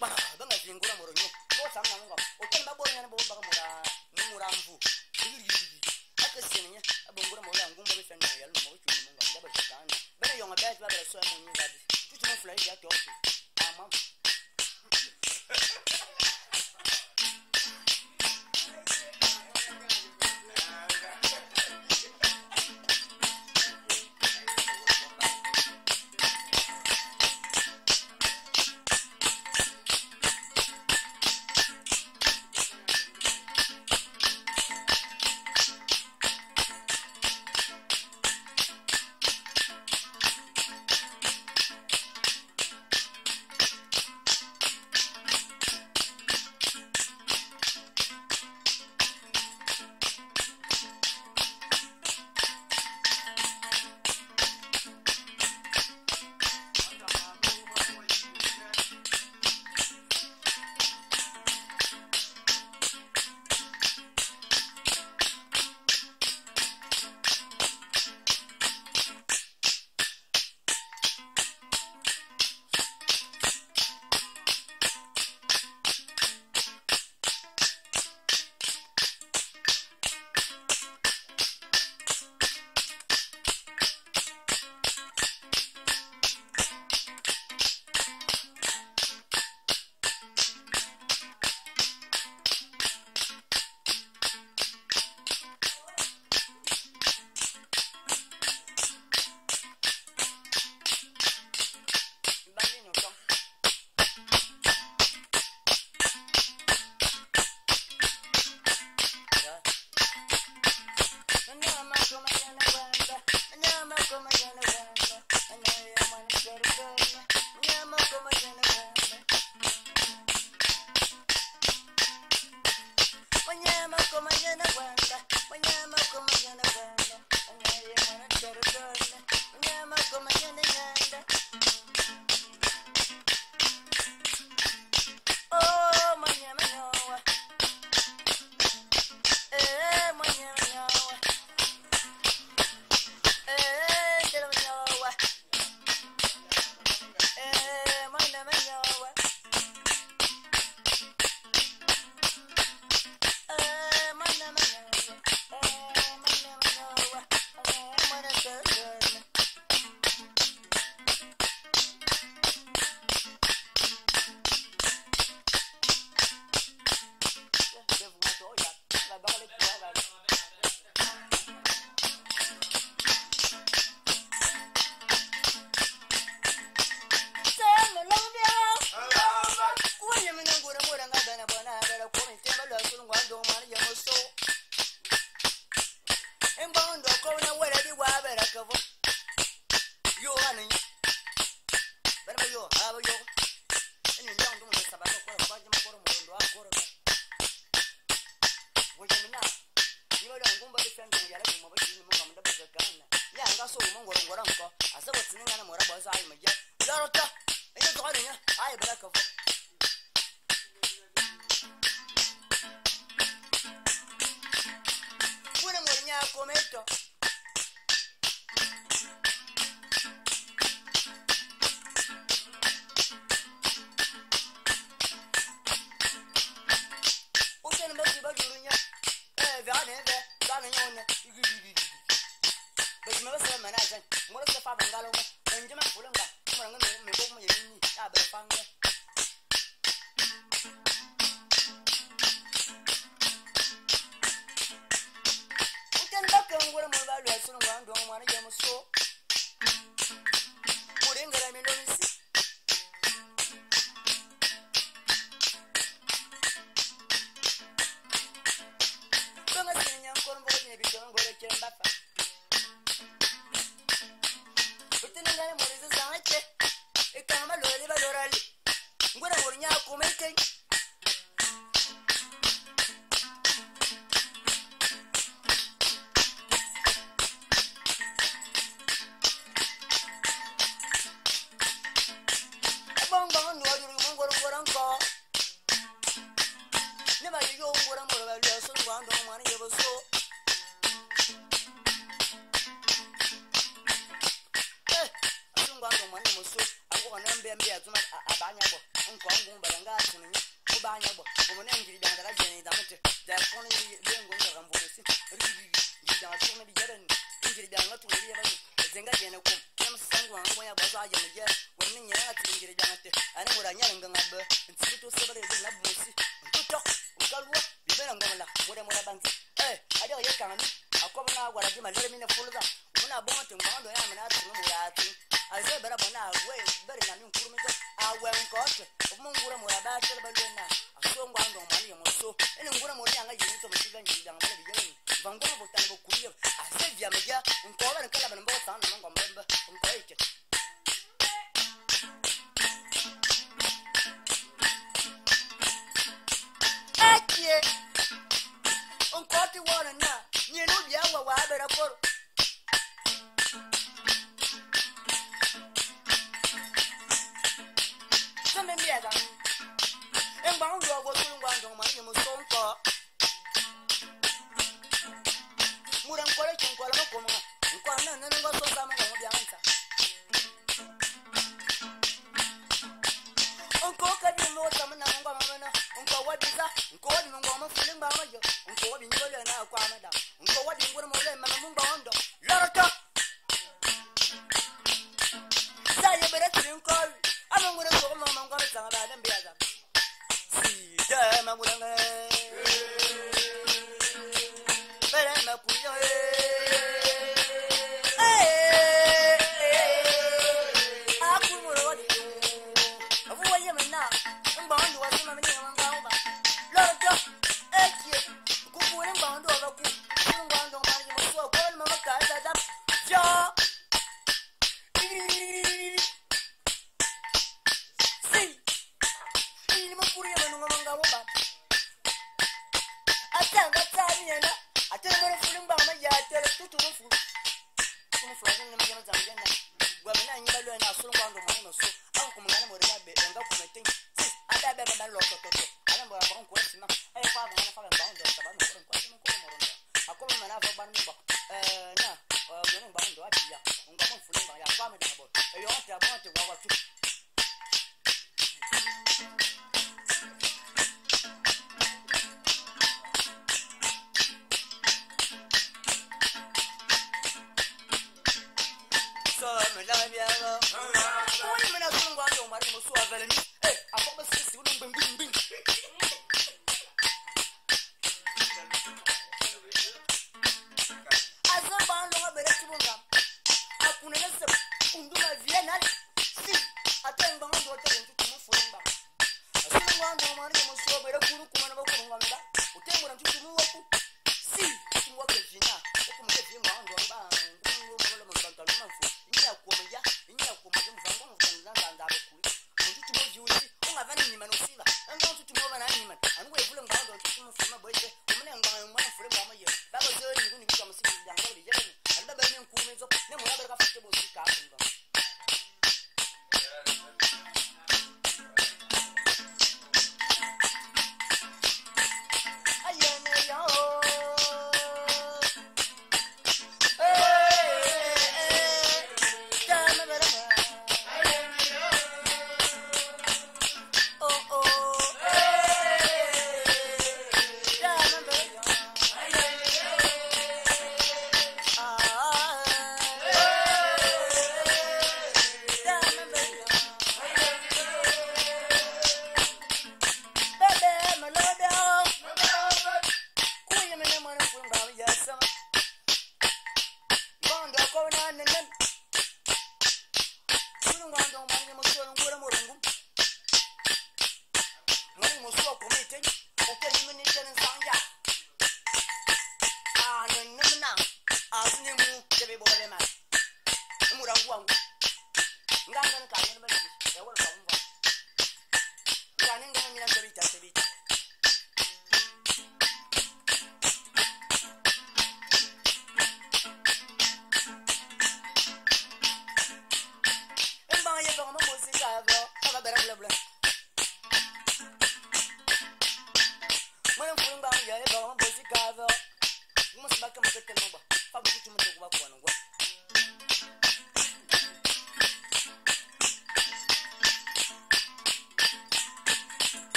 Bana banga vingura moronyo. Bo sanga ngwa. Otemba bo nyana bo ba mura muramvu. Ake seninya abongura mo la ngumba be fenda ya mo twi mo ngwa ndaba jikana. Bena yonga ba ba so mo nyi ngadi. Tu mo fula ya to. Amam.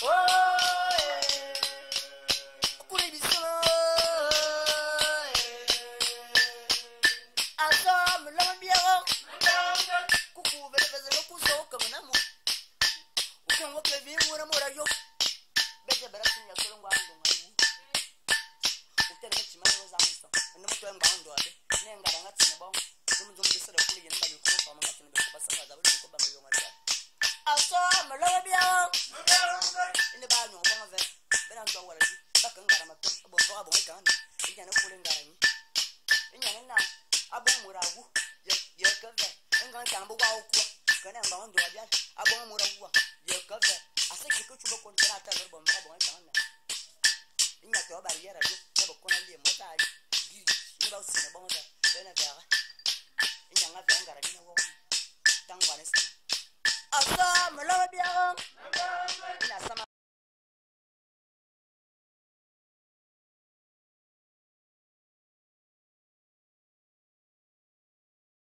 Oh, Ngara nga tsine bong zum zum de sala kuli yen ba ni ko pa nga tsine be ko ba sa ga ba ko ba me yo nga aso me lo bia ine ba nyo bong ve be na ntwa wala di ba ka ngara ma bo bo bo ka ni inya ne kule ngara ni inya ne na abo mura wu ye ye ka ve nga ta mbo wa ku ka na mba ndo bia abo mura wu ye ka ve ase ki ko chubo kon ta ta bo bo bo ka na inya to ba yera yo bo kona le mo ta di ni ba sine bo ve be na vera inya nga ve ngara ni na wo tangwa ne si aso me lo bia.